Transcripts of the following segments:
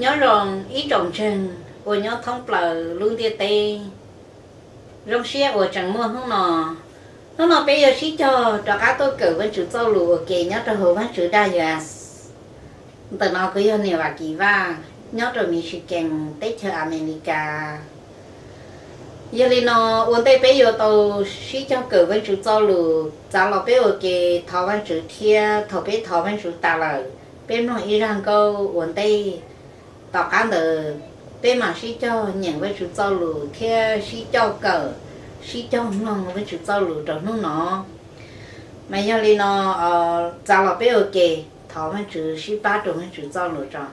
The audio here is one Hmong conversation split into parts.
Nyob zoo ib tsoom ntseeg uas nyob thoob plaws lub ntiaj teb, zoo siab uas tseem muaj hnub no. Hnub no peb yuav sib cog rov qab tuaj kawm Vajtswv txoj lus ua ke nyob rau hauv Vajtswv daj yas. Ntawm no kuv yog Niam Vam Kim Vaj, nyob rau Michigan, teb chaws Amelikas. Yog li no, ua ntej peb yuav tau sib cog kawm Vajtswv txoj lus, txav los peb ua ke thov Vajtswv thiab thaum peb thov Vajtswv tas lawm, peb mloog ib zaj nkauj ua ntej. Tom qab ntawd peb mam sib cog nyeem Vajtswv txoj lus thiab sib cog kawm, sib cog mloog Vajtswv txoj lus rau hnub no. Mas yog li no, txav los peb ua ke thov Vajtswv sib pab rau Vajtswv txoj lus tso.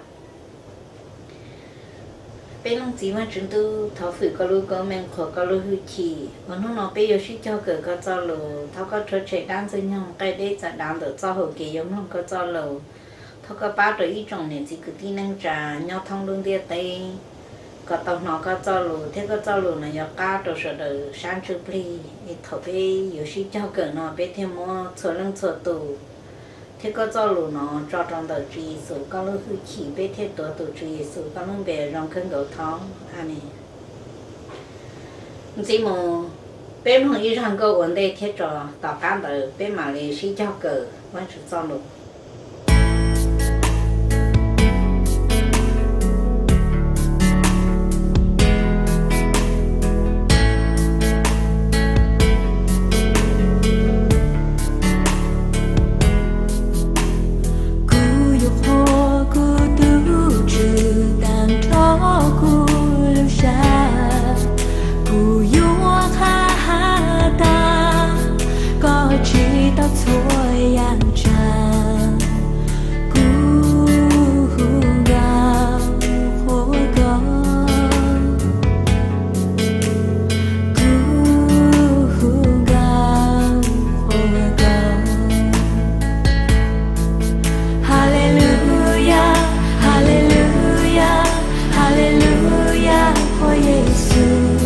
Peb Leej Txiv Vajtswv Ntuj, thov fwm koj lub koob meej qhuas koj lub hwj chim uas hnub no peb yuav sib cog kawm koj txoj lus. Thov koj rhuav tshem dab ntxwg nyoog nqaij deb txav dav ntawm txoj hau kev yuav mloog koj txoj lus. Thov koj pab rau ib tsoom niam txiv kwv tij neej tsa nyob thoob lub ntiaj teb kom tau hnov koj txoj lus, thiab koj txoj lus no yuav qab rau sawv daws sab ntsuj plig. Es thaum peb yuav sib cog kawm no peb thiaj muab txhua leej txhua tus thiab koj txoj lus no tso rau ntawm Tswv Yexus koj lub hwj chim, peb thiaj tuav tus Tswv Yexus koj lub npe zoo kawg nkaus thoob. Amees. Ntxiv mus, peb mloog ib zaj nkauj ua ntej thiab tso, tom qab ntawd peb mam li sib cog kawm Vajtswv txoj lus. Kuv yuav qhuas kuv tus Tswv tag nrho kuv lub siab. Kuv yuav qha has tas koj tsis tau txhua yam tsav. Kuv hu nkauj qhuas koj. Kuv hu nkauj qhuas koj. Haleluyas, haleluyas, haleluyas qhuas Yexus.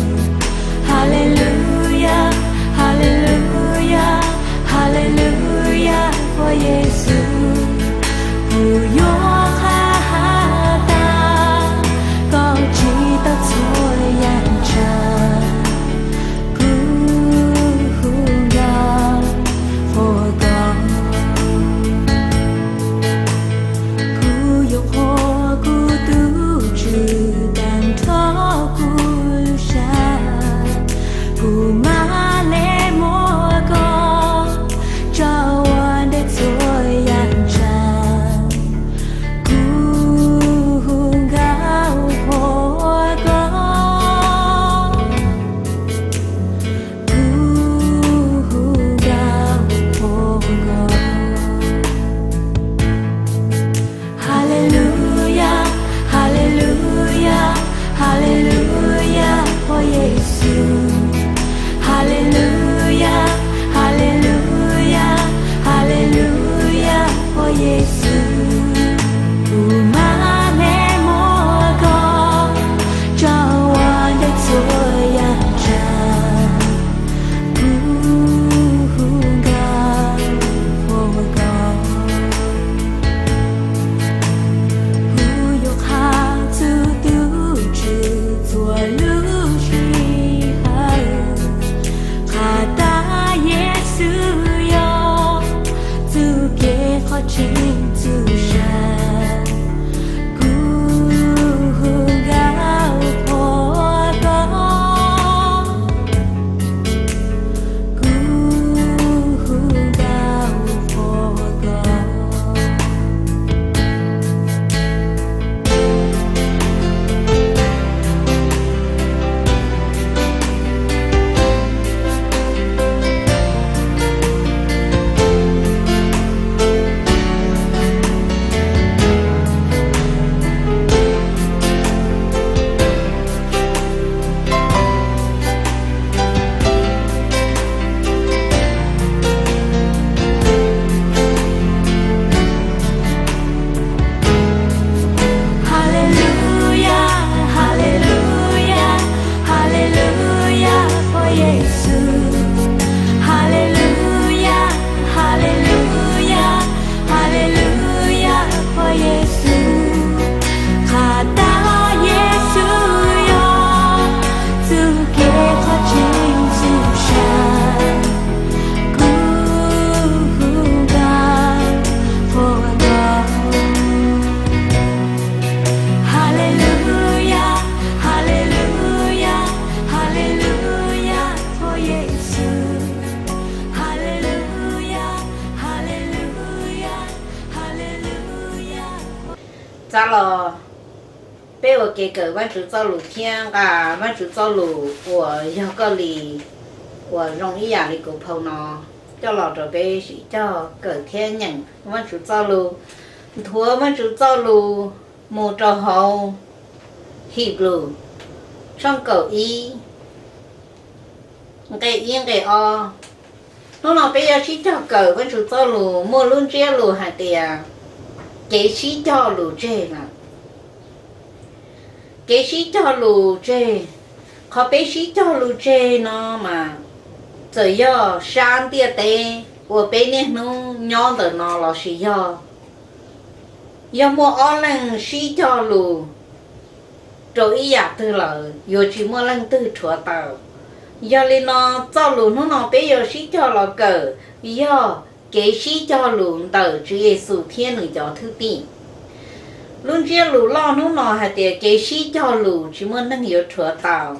Haleluyas, haleluyas, haleluyas qhuas Yexus. Kuv yuav qha has tas koj tsis tau txhua yam tsav. Kuv hu nkauj qhuas koj. Kuv yuav qhuas kuv tus Tswv tag nrho kuv lub siab. Kuv mam le muab koj tso ua ntej txhua yam tsav. Kuv hu nkauj qhuas koj. Kuv hu nkauj qhuas koj. Haleluyas, haleluyas, haleluyas qhuas Yexus. Haleluyas, haleluyas, haleluyas qhuas Yexus. Kuv mam le muab koj tso ua ntej txhua yam tsav. Kuv hu nkauj qhuas koj. Kuv yuav qha txog tus Tswv txhua lub sij hawm. Qhia tas Yexus yog txoj kev, qhov tseeb, txoj sia. Kuv hu nkauj qhuas koj. Kuv hu nkauj qhuas koj. Haleluyas, haleluyas, haleluyas qhuas Yexus. Haleluyas, haleluyas, haleluyas qhuas Yexus. Qhia Tab los peb ua kev kawm Vajtswv txoj lus thiab nqa Vajtswv txoj lus uas yog koj li uas zoo ib yam li kuv phau no coj los rau peb sim coj kawm thiab nyeem Vajtswv txoj lus, nthuav Vajtswv txoj lus mus rau hauv Hibru tshooj kaum ib nqe ib nqe ob. Hnub no peb yuav sib cog kawm Vajtswv txoj lus muaj lub ntsiab lus hais tias kev sib cog lus tseg na. Kev sib cog lus tseg, qhov peb sib cog lus tseg no mas txawm yog sab ntiaj teb uas peb niaj hnub nyob ntawm no lossis yog, yog muaj ob leeg sib cog lus rau ib yam twg lawm yuav tsis muaj leej twg rhuav tau. Yog li no, txoj lus hnub no peb yuav sib cog los kawm yog kev sib cog lus ntawm Tswv Yexus thiab nws cov thwj tim. Lub ntsiab lus loj hnub no hais tias kev sib cog lus tsis muaj neeg yuav rhuav tau.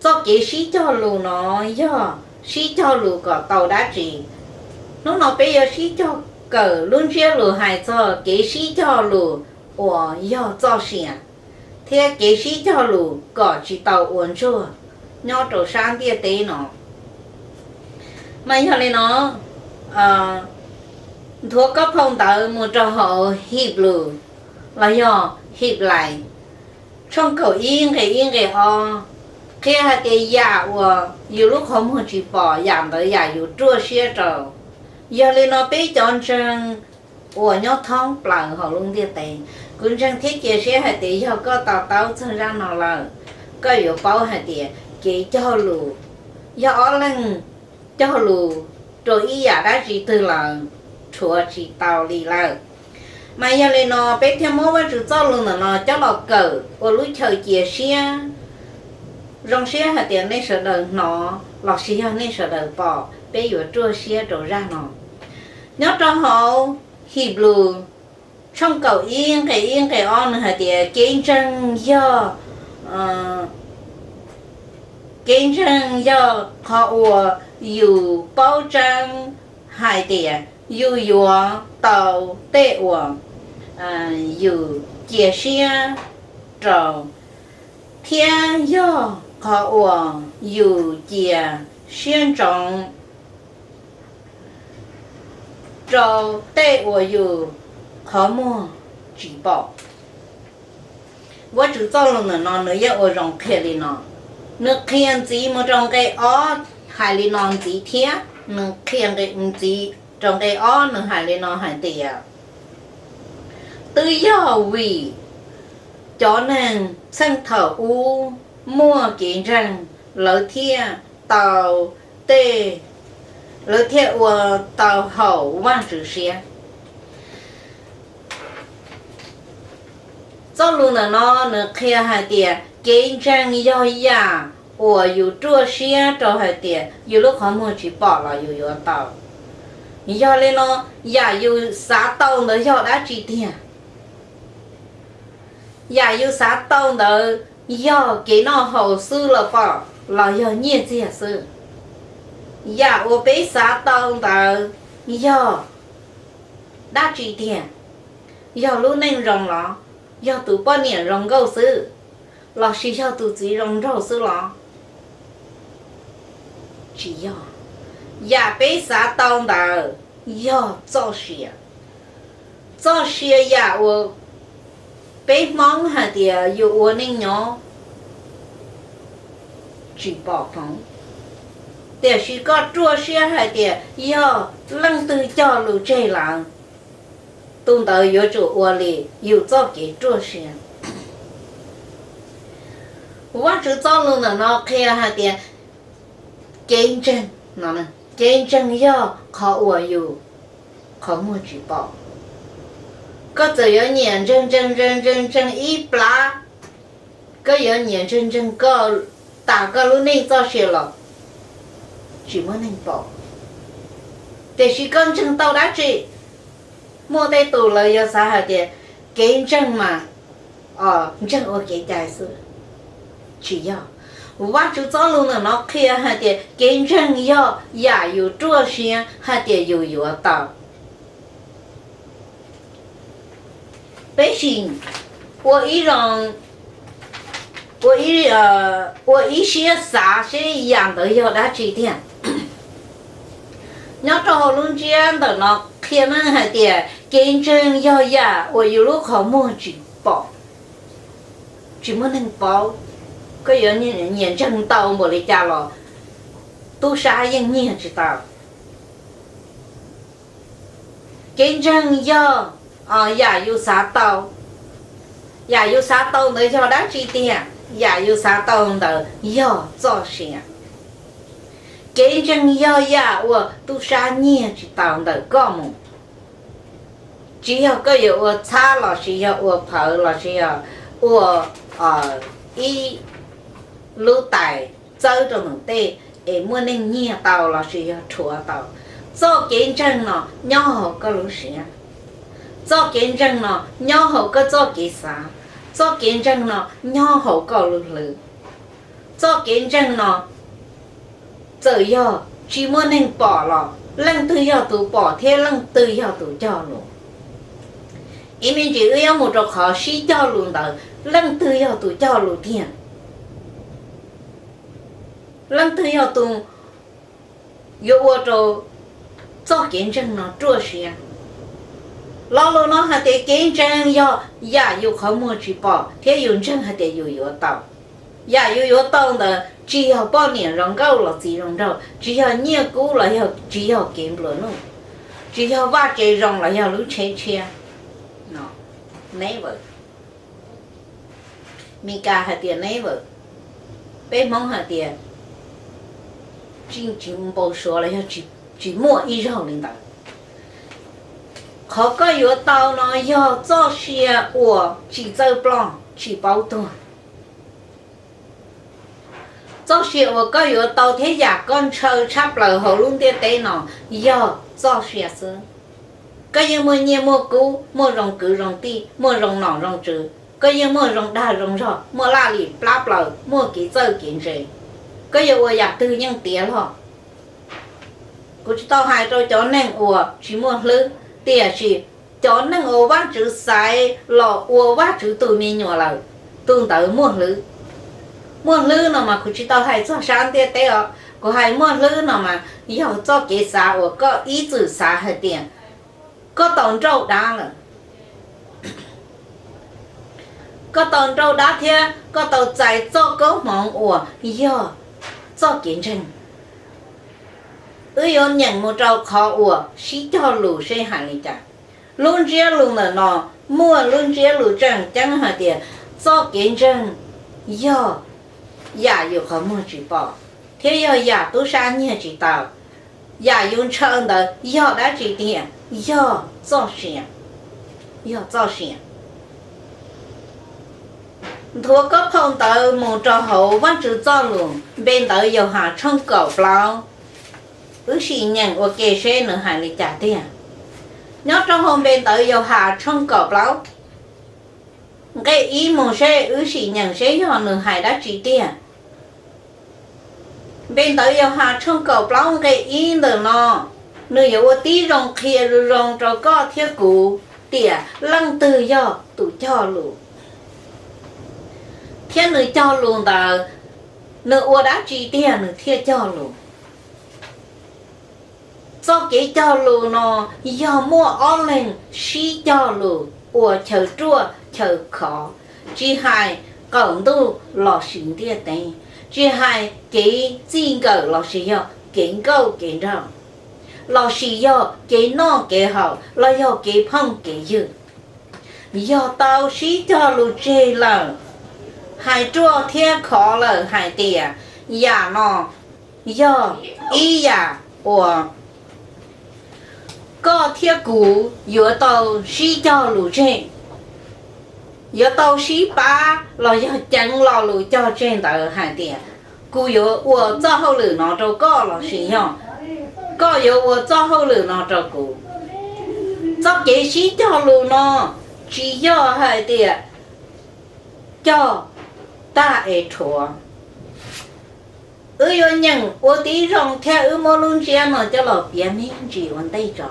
Txoj kev sib cog lus no yog sib cog lus kom tau dab tsi? Hnub no peb yuav sib cog kawm lub ntsiab lus hais txog kev sib cog lus uas yog txoj sia thiab kev sib cog lus kom tsis tau ua ntsuag nyob rau sab ntiaj teb no. Mas yog li no, nthuav koj phau ntawv mus rau hauv Hibru los yog Hiblais tshooj kaum ib nqe ib nqe ob, qhia hais tias yam uas yus lub qhov muag tsis pom, yam ntawd yam yus ruaj siab rau. Yog li no peb cov ntseeg uas nyob thoob plaws hauv lub ntiaj teb, kuv ntseeg thiab cia siab hais tias yog koj to taub txog zaj no lawm, koj yuav paub hais tias kev cog lus yog ob leeg cog lus rau ib yam dab tsi twg lawm, rhuav tsis tau li lawm. Mas yog li no peb thiaj muab Vajtswv txoj lus ntawm no coj los kawm ua lub chaw cia siab. Zoo siab hais tias nej sawv daws hnov lossis yog nej sawv daws pom, peb yuav ruaj siab rau zaj no. Nyob rau hauv Hibru tshooj kaum ib nqe ib nqe ob nws hais tias kev ntseeg yog, kev ntseeg yog qhov uas yus paub tseeb hais tias yus yuav tau tej uas yus cia siab rau, thiab yog qhov uas yus cia siab ntsoov rau tej uas yus qhov muag tsis pom. Vajtswv txoj lus ntawm no nws yeej ua zoo qhia li no. Nws qhia ntxiv mus rau nqe ob hais li no ntxiv thiab, nws qhia ntxiv rau nqe ob nws hais li no hais tias, twb yog vim cov neeg txheej thaum ub muaj kev ntseeg, lawv thiaj tau tej, lawv thiaj ua tau haum Vajtswv siab. Txoj lus ntawm no nws qhia hais tias kev ntseeg yog yam uas yus ruaj siab rau hais tias yus lub qhov muag tsis pom los yus yuav tau. Yog li no, yam yus xav tau ntawd yog dab tsi tiag? Yam yus xav tau ntawd yog kev noj haus xwb los pom los yog nyiaj txiag xwb? Yam uas peb xav tau ntawd yog dab tsi tiag? Yog lub neej zoo los? Yog tus poj niam zoo nkauj xwb? Lossis yog tus txiv zoo nraug xwb los? Tsis yog. Yam peb xav tau ntawd yog txoj sia. Txoj sia yam uas peb Hmoob hais tias yus ua neej nyob tsis pom hmoov, tiam sis koj ruaj siab hais tias yog leej twg cog lus tseg lawm, tus ntawd yuav tsum ua li yus txoj kev ruaj siab. Vajtswv txoj lus ntawm no qhia hais tias kev ntseeg, kev ntseeg yog qhov uas yus qhov muag tsis pom. Koj txawm yuav nyiam ntseeg ntseeg ntseeg ntseeg ntseeg ib plab, koj yuav nyiam ntseeg ntseeg koj tas koj lub neej txoj sia los tsis muaj neeg pom. Tiam sis koj ntseeg tau dab tsi? Muaj tej tus lawv yuav xav hais tias kev ntseeg mas ntseeg ua kev cai xwb. Tsis yog. Vajtswv txoj lus ntawm no qhia hais tias kev ntseeg yog yam yus ruaj siab hais tias yus yuav tau. Peb sim ua ib zoo, ua ib, ua ib siab xav seb yam ntawd yog dab tsi tiag. Nyob rau hauv lub ntsiab ntawm no qhia meej hais tias kev ntseeg yog yam uas yus lub qhov muag tsis pom, tsis muaj neeg paub. Koj yuav nyiam ntseeg ntau npaum li cas los tub sab yeej nyiag tsis tau. Kev ntseeg yog yam yus xav tau. Yam yus xav tau ntawd yog dab tsi tiag? Yam yus xav tau ntawd yog txoj sia. Kev ntseeg yog yam uas tub sab nyiag tsis tau ntawm koj mus. Tsis yog koj yuav ua txhab lossis yog ua phawv lossis yog ua ib lub tais txawb rau ntawm tej es muaj neeg nyiag tau lossis yog rhuav tau. Txoj kev ntseeg no nyob hauv koj lub siab. Txoj kev ntseeg no nyob hauv koj txoj kev xav. Txoj kev ntseeg no nyob hauv koj lub hlwb. Txoj kev ntseeg no txawm yog tsis muaj neeg pom los leej twg yog tus pom thiab leej twg yog tus cog lus. Ib me ntsis wb yuav mus rau qhov sib cog lus ntawd, leej twg yog tus cog lus tiag? Leej twg yog tus yuav ua rau txoj kev ntseeg no ruaj siab? Lo lus no hais tias kev ntseeg yog yam yus qhov muag tsis pom thiab yus ntseeg hais tias yus yuav tau. Yam yus yuav tau ntawd tsis yog poj niam zoo nkauj los txiv zoo nraug, tsis yog nyiaj kub los yog tsis yog kev nplua nuj, tsis yog vaj tsev zoo los yog lub tsheb tshiab. Never. Mis Kas hais tias never. Peb Hmoob hais tias tsis npau suav los yog tsis muaj ib zaug li ntawd. Qhov koj yuav tau no yog txoj sia uas tsis txawj ploj tsis paub tuag. Txoj sia uas koj yuav tau thiab yam koj ntshaw tshaj plaws hauv lub ntiaj teb no yog txoj sia xwb. Koj yeej muaj nyiaj muaj kub, muaj zoo kwv zoo tij, muaj zoo nom zoo tswv, koj yeej muaj zoo dag zoo zog, muaj laj lim plab plaws, muaj kev txawj kev ntse, koj yuav ua yam twg yeej tiav log. Kuv tsis tau hais rau cov neeg uas tsis muaj hlwb, tiam sis cov neeg uas Vajtswv xaiv los ua Vajtswv tus me nyuam lawm, tus ntawd muaj hlwb. Muaj hlwb no mas kuv tsis tau hais txog sab ntiaj teb os, kuv hais muaj hlwb no mas yog txoj kev xav uas koj ib txwm xav hais tias koj tau nrauj dab lawm. Koj tau nrauj dab thiab koj tau txais txoj koob hmoov uas yog txoj kev ntseeg. Wb yuav nyeem mus rau qhov uas sib cog lus seb hais li cas. Lub ntsiab lus ntawm no muaj lub ntsiab lus tseem ceeb hais tias txoj kev ntseeg yog yam yus qhov muag tsis pom, thiab yog yam tub sab nyiag tsis tau. Yam yus ntshaw ntawd yog dab tsi tiag? Yog txoj sia. Yog txoj sia. Nthuav koj phau ntawv mus rau hauv Vajtswv txoj lus, npe ntawv Yauhas tshooj kaum plaub. Wb sim nyeem ua ke seb nws hais li cas tiag. Nyob rau hauv npe ntawv Yauhas tshooj kaum plaub, nqe ib mus seb wb sim nyeem seb yog nws hais dab tsi tiag. Npe ntawv Yauhas tshooj kaum plaub nqe ib ntawm no, nws yuav ua tib zoo qhia zoo zoo rau koj thiab kuv tias leej twg yog tus cog lus, thiab nws cog lus ntawd nws ua dab tsi tiag nws thiaj cog lus. Txoj kev cog lus no yog muaj ob leeg sib cog lus uas chaw ruaj chaw khov, tsis hais qaum ntuj lossis ntiaj teb, tsis hais kev txij nkawm lossis yog kev nkauj kev nraug, lossis yog kev noj kev haus los yog kev phooj kev ywg. Yog tau sib cog lus tseg lawm, hais ruaj thiab khov lawm hais tias yam no yog ib yam uas koj thiab kuv yuav tau sib cog lus tseg, yuav tau sib pab los yog ceev lo lus cog tseg ntawd hais tias kuv yuav ua txoj hauj lwm no rau koj lossis yog koj yuav ua txoj hauj lwm no rau kuv. Txoj kev sib cog lus no tsis yog hais tias cog tag es rhuav. Wb yuav nyeem ua tib zoo thiab wb muab lub ntsiab no coj los piav me ntsis ua ntej tso.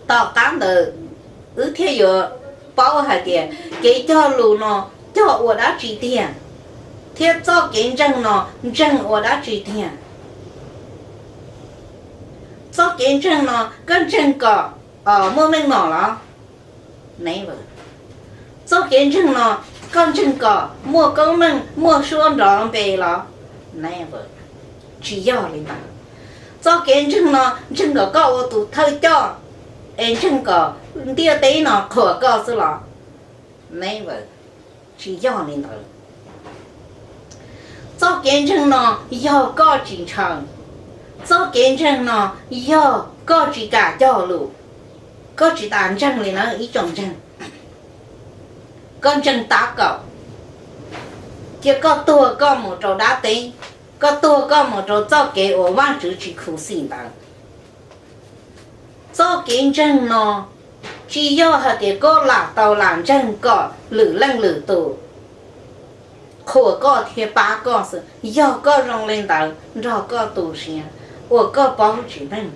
Tom qab ntawd wb thiaj yuav paub hais tias kev cog lus no cog ua dab tsi tiag, thiab txoj kev ntseeg no ntseeg ua dab tsi tiag. Txoj kev ntseeg no koj ntseeg kom muaj meej mom los? Never. Txoj kev ntseeg no koj ntseeg kom muaj koob meej muaj suab nrov npe los? Never. Tsis yog li ntawd. Txoj kev ntseeg no ntseeg kom koj ua tus thawj coj es ntseeg kom ntiaj teb no qhuas koj xwb los? Never. Tsis yog li ntawd. Txoj kev ntseeg no yog koj tsis ntshaw. Txoj kev ntseeg no yog koj tsis kam cog lus. Koj tsis tas ntseeg li na ib tsoom ntseeg. Koj ntseeg tab kaum, cia koj tuag koj mus rau dab teb, koj tuag koj mus rau txoj kev uas Vajtswv tsis khuv xim ntawd. Txoj kev ntseeg no tsis yog hais tias koj lam tau lam ntseeg kom lwm leej lwm tus qhuas koj thiab pab koj xwb, yog koj zoo li ntawd nrog koj tu siav uas koj paub tsis meej.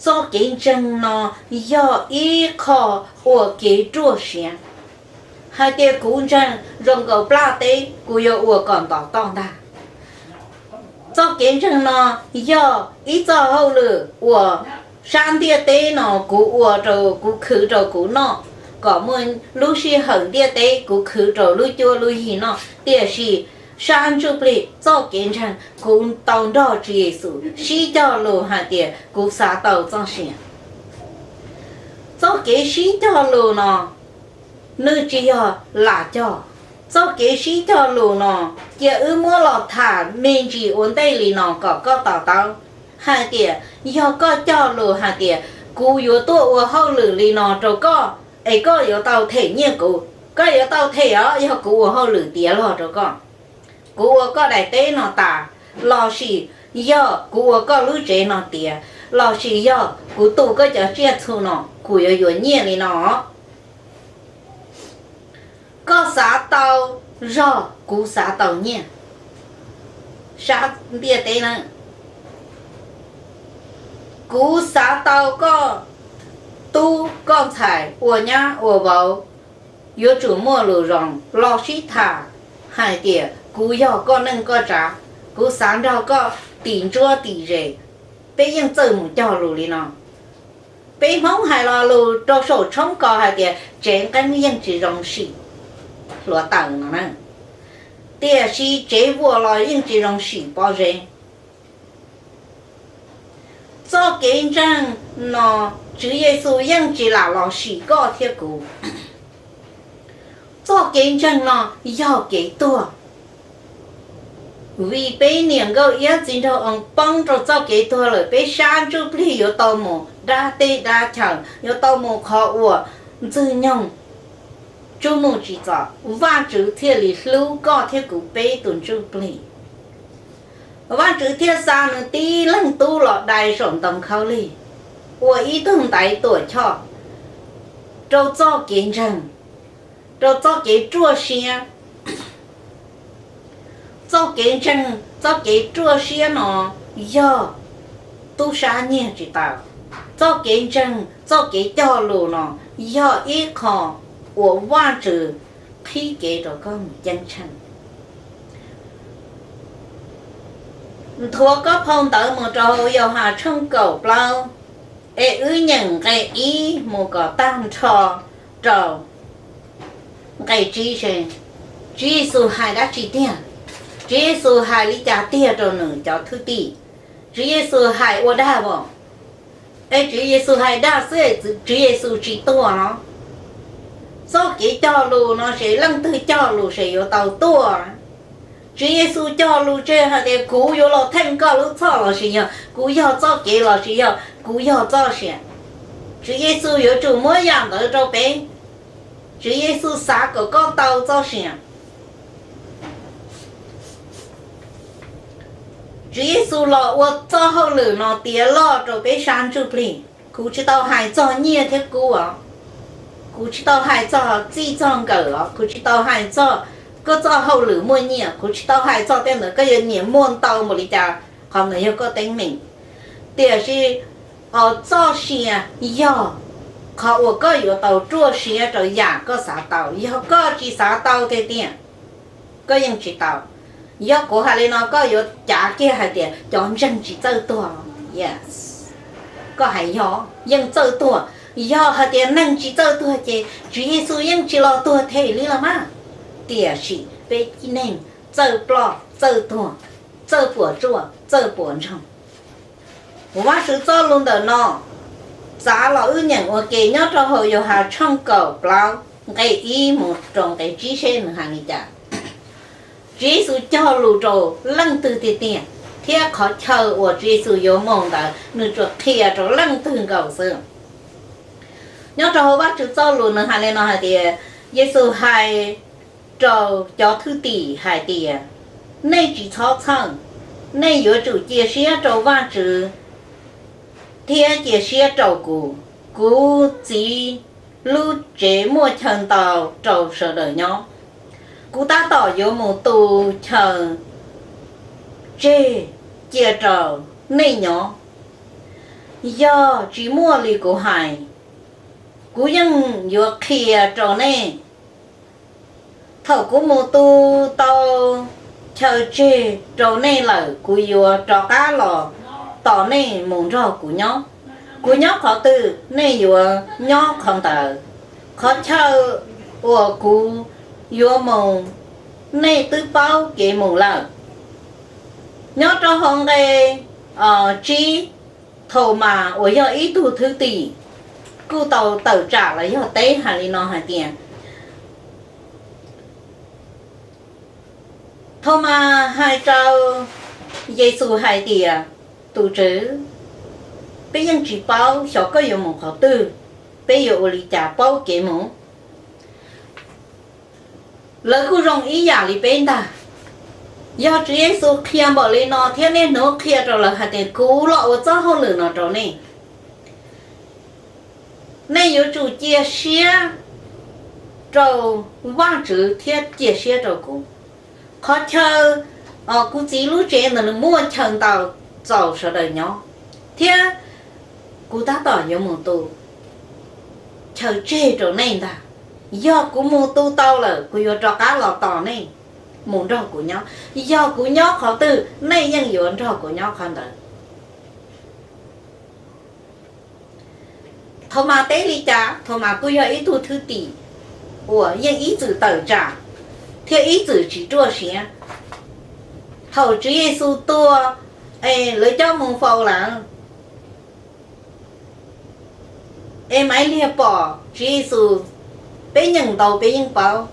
Txoj kev ntseeg no yog ib qho uas kev ruaj siab, hais tias kuv ntseeg zoo nkaus plaj teb kuv yuav ua kom ntos toj ntag. Txoj kev ntseeg no yog ib txoj hauj lwm uas sab ntiaj teb no kuv ua rau kuv khwv rau kuv noj, kom muaj lub sij hawm ntiaj teb kuv khwv rau lub cuab lub yig noj, tiam sis sab ntsuj plig txoj kev ntseeg kuv tau nrog Tswv Yexus sib cog lus hais tias kuv xav tau txoj sia. Txoj kev sib cog lus no nws tsis yog lam cog. Txoj kev sib cog lus no cia wb muab los tham me ntsis ua ntej li no kom koj to taub hais tias yog koj cog lus hais tias kuv yuav tuaj ua hauj lwm li no rau koj es koj yuav tau them nyiaj kuv. Koj yuav tau them os yog kuv ua hauj lwm tiav log rau koj, kuv ua koj daim teb no tas, lossis yog kuv ua koj lub tsev no tiav, lossis yog kuv tu koj cov tsiaj txhu no kuv yuav yuav nyiaj li no. Koj xav tau zog, kuv xav tau nyiaj. Sab ntiaj teb na, kuv xav tau koj tub koj ntxhais ua nyab ua vauv, yuav tsum muaj lus zoo los sib tham hais tias kuv yog koj neej koj tsav, kuv xav nrog koj tim ntsuab tim zes, peb yeej txawj mus cog lus li no. Peb Hmoob hais lo lus rau saum tshoob kos hais tias tsev nqeeb yeej tsis zoo sim hluav taws no na, tiam sis tsev vuas los yeej tsis zoo sim pob zeb. Txoj kev ntseeg no Tswv Yexus yeej tsis lam los sim koj thiab kuv. Txoj kev ntseeg no yog kev tuag. Vim peb niam nkauj iab txiv nraug oo poob rau txoj kev tuag lawm, peb sab ntsuj plig yuav tau mus dab teb dab chaw, yuav tau mus qhov uas ntxwg nyoog tsuj mus tsis txom, Vajtswv thiaj li hlub koj thiab kuv peb tus ntsuj plig. Vajtswv thiaj xa nws tib leeg tub los dai saum ntoo khaub lig ua ib tug ntaiv tuam choj rau txoj kev ntseeg, rau txoj kev ruaj siab. Txoj kev ntseeg, txoj kev ruaj siab no yog tub sab nyiag tsis tau. Txoj kev ntseeg, txoj kev cog lus no yog ib qho uas Vajtswv qhib kev rau koj mus ceeb tsheej. Nthuav koj phau ntawv mus rau hauv Yauhas tshooj kaum plaub, es wb nyeem nqe ib mus kom tag nrho rau nqe tsib se, Tswv Yexus hais dab tsi tiag? Tswv Yexus hais li cas tiag rau nws cov thwj tim? Tswv Yexus hais ua dag as? Es Tswv Yexus hais dag xwb, Tswv Yexus tsis tuag los? Txoj kev cog lus no ces leej twg cog lus ces yuav tau tuaj. Tswv Yexus cog lus tseg hais tias kuv yuav los theej koj lub txhoj lossis yog kuv yog txoj kev lossis yog kuv yog txoj sia. Tswv Yexus yuav tsum muab yam ntawd rau peb. Tswv Yexus xav kom koj tau txoj sia. Tswv Yexus los ua txoj hauj lwm no tiav loj rau peb sab ntsuj plig. Kuv tsis tau hais txog nyiaj thiab kub os. Kuv tsis tau hais txog txij txog nkawm os. Kuv tsis tau hais txog koj txoj hauj lwm muaj nyiaj. Kuv tsis tau hais txog tej ntawd, koj yuav nyiam muaj ntau npaum li cas, qhov ntawd yog koj teeb meem. Tiam sis txoj sia yog qhov uas koj yuav tau ruaj siab rau yam koj xav tau. Yog koj tsis xav tau tiag tiag, koj yeej tsis tau. Yog kuv hais li no koj yuav cav kiag hais tias cov ntseeg tsis txawj tuag. Yes, koj hais yog yeej txawj tuag. Yog hais tias neeg tsis txawj tuag ces Tswv Yexus yeej tsis los tuag them li los mas. Tiam sis peb neeg txawj ploj txawj tuag, txawj puas tsuaj txawj puas ntsoog. Vajtswv txoj lus ntawm no txav los wb nyeem ua ke nyob rau hauv Yauhas tshooj kaum plaub nqe ib mus rau nqe tsib seb nws hais li cas. Tswv Yexus cog lus rau leej twg tiag tiag, thiab qhov chaw uas Tswv Yexus yuav mus ntawd nws tsuas qhia rau leej twg nkaus xwb. Nyob rau hauv Vajtswv txoj lus nws hais li no hais tias, Yexus hais rau cov thwj tim hais tias, nej tsis txhob txhawj, nej yuav tsum cia siab rau Vajtswv thiab cia siab rau kuv. Kuv Txiv lub tsev muaj chaw ntau rau sawv daws nyob. Kuv tab tom yuav mus tu chaw tseg cia rau nej nyob. Yog tsis muaj li kuv hais, kuv yeej yuav qhia rau nej. Thaum kuv mus tu tau chaw tseg rau nej lawm, kuv yuav rov qab los tos nej mus nrog kuv nyob. Kuv nyob qhov twg, nej yuav nyob qhov ntawd. Qhov chaw uas kuv yuav mus, nej twb paub kev mus lawm. Nyob rau hauv nqe tsib, Thaumas uas yog ib tug thwj tim kuj tau tawm tsam los yog teb hais li no hais tias, Thaumas hais rau Yexus hais tias, tus Tswv, peb yeej tsis paub xyov koj yuav mus qhov twg, peb yuav ua li cas paub kev mus? Lawv kuj zoo ib yam li peb ntag. Yog Tswv Yexus qhia npaum li no thiab niaj hnub qhia rau lawv hais tias, kuv los ua txoj hauj lwm no rau nej, nej yuav tsum cia siab rau Vajtswv thiab cia siab rau kuv. Qhov chaw, kuv Txiv lub tsev ntawd nws muaj chaw ntau txaus sawv daws nyob, thiab kuv tab tom yuav mus tu chaw tseg rau nej ntag. Yog kuv mus tu tau lawm, kuv yuav rov qab los tos nej mus nrog kuv nyob. Yog kuv nyob qhov twg, nej yeej yuav nrog kuv nyob qhov ntawd. Thaumas teb li cas? Thaumas kuj yog ib tug thwj tim uas yeej ib txwm tawm tsam thiab ib txwm tsis ruaj siab. Thaum Tswv Yexus tuag, es lawv coj mus faus lawm, es Maiv Liag pom Tswv Yexus, peb nyeem ntau peb yeej paub.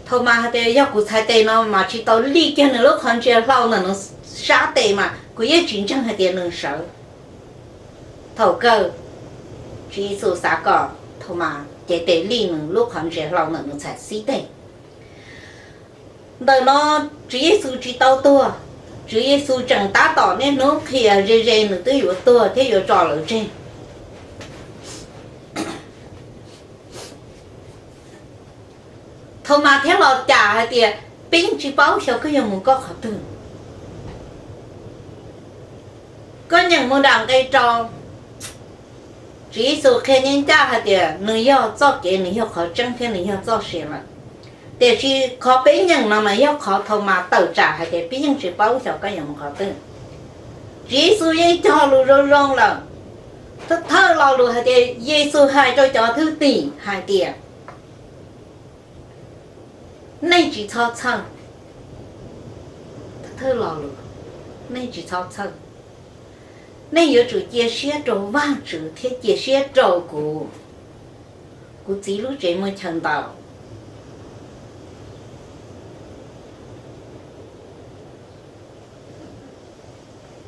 Thaumas hais tias, yog kuv txhais tes no mas tsis tau lij kiag nws lub qhov ntsej hlau ntawm nws sab tes mas kuv yeej tsis ntseeg hais tias nws sawv. Thaum kawg, Tswv Yexus xav kom Thaumas cev tes lij nws lub qhov ntsej hlau ntawm nws txhais xib teg. Ntawm no Tswv Yexus tsis tau tuag, Tswv Yexus tseem tab tom niaj hnub qhia ze ze nws twb yuav tuag thiab yuav tso lawv tseg. Thaumas thiaj los cam hais tias, peb yeej tsis paub xyov koj yuav mus koj qhov twg. Koj nyeem mus nram nqe rau, Tswv Yexus qhia ncaj ncaj hais tias nws yog txoj kev, nws yog qhov tseeb thiab nws yog txoj sia lawm. Tiam sis qhov peb nyeem no mas yog qhov Thaumas tawm tsam hais tias peb yeej tsis paub xyov koj yuav mus qhov twg. Tswv Yexus yeej cog lus zoo zoo lawm, thawj thawj lo lus hais tias Yexus hais rau cov thwj tim hais tias, nej tsis txhob txhawj. Thawj lo lus, nej tsis txhob txhawj. Nej yuav tsum cia siab rau Vajtswv thiab cia siab rau kuv. Kuv Txiv lub tsev muaj chaw ntau.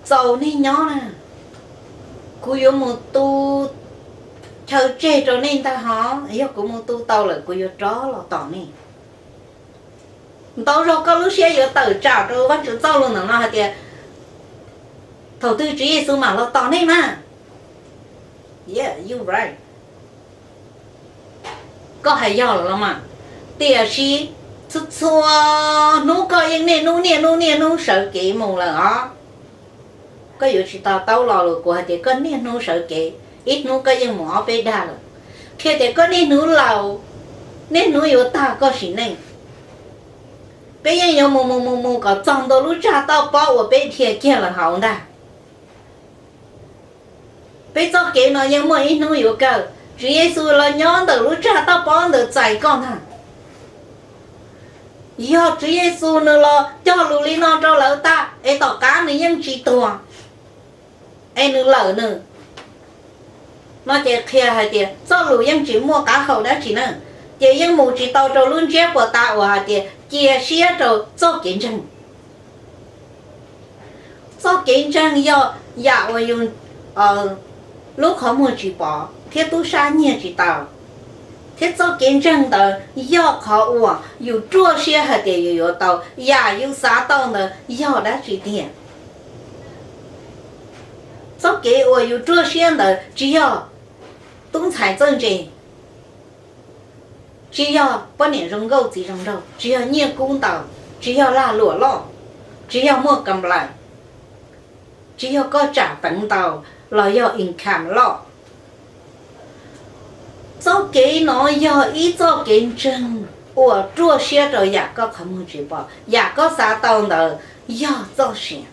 Txaus nej nyob na, kuv yuav mus tu chaw tseg rau nej ntag hos, yog kuv mus tu tau lawm kuv yuav rov los tos nej. Ntau zaug koj lub siab yuav tawm tsam rau Vajtswv txoj lus ntawm no hais tias, thaum twg Tswv Yexus mam los tos nej mas? Yeah, you right. Koj hais yog lawm los mas. Tiam sis txhua txhua hnub koj yeej niaj hnub niaj hnub niaj hnub sawv kev mus lawm os. Koj yuav tsis to taub lo lus kuv hais tias koj niaj hnub sawv kev. ib hnub koj yeej mus ob peb dag lawm. Qhia tias koj niaj hnub laus, niaj hnub yuav tag koj sim neej. Peb yeej yuav mus mus mus mus kom txog ntua lub tsag toj pob uas peb dhia kiag lawm hauv ntag. Peb txoj kev no yeej muaj ib hnub yuav kawg. Tswv Yexus los nyob ntawm lub tsag toj pob ntawd txais koj ntag. Yog Tswv Yexus nws los cog lus li no rau lawv tag es tom qab nws yeej tsis tuag, es nws lawm nws, no ces qhia hais tias txoj lus yeej tsis muaj qab hau dab tsi na, ces yeej mus tsis tau rau lub ntsiab puas ta uas hais tias cia siab rau txoj kev ntseeg. Txoj kev ntseeg yog yam uas yus lub qhov muag tsis pom thiab tub sab nyiag tsis tau, thiab txoj kev ntseeg ntawd yog qhov uas yus ruaj siab hais tias yus yuav tau, yam yus xav tau ntawd yog dab tsi tiag. Txoj kev uas yus ruaj siab ntawd tsis yog tub ntxhais txawj ntse, tsis yog poj niam zoo nkauj txiv zoo nraug, tsis yog nyiaj kub ntau, tsis yog lag luam loj, tsis yog muaj kam lais, tsis yog koj tsam peev ntau los yog income loj. Txoj kev no yog ib txoj kev ntseeg uas ruaj siab rau yam koj qhov muag tsis pom, yam koj xav tau ntawd yog txoj sia.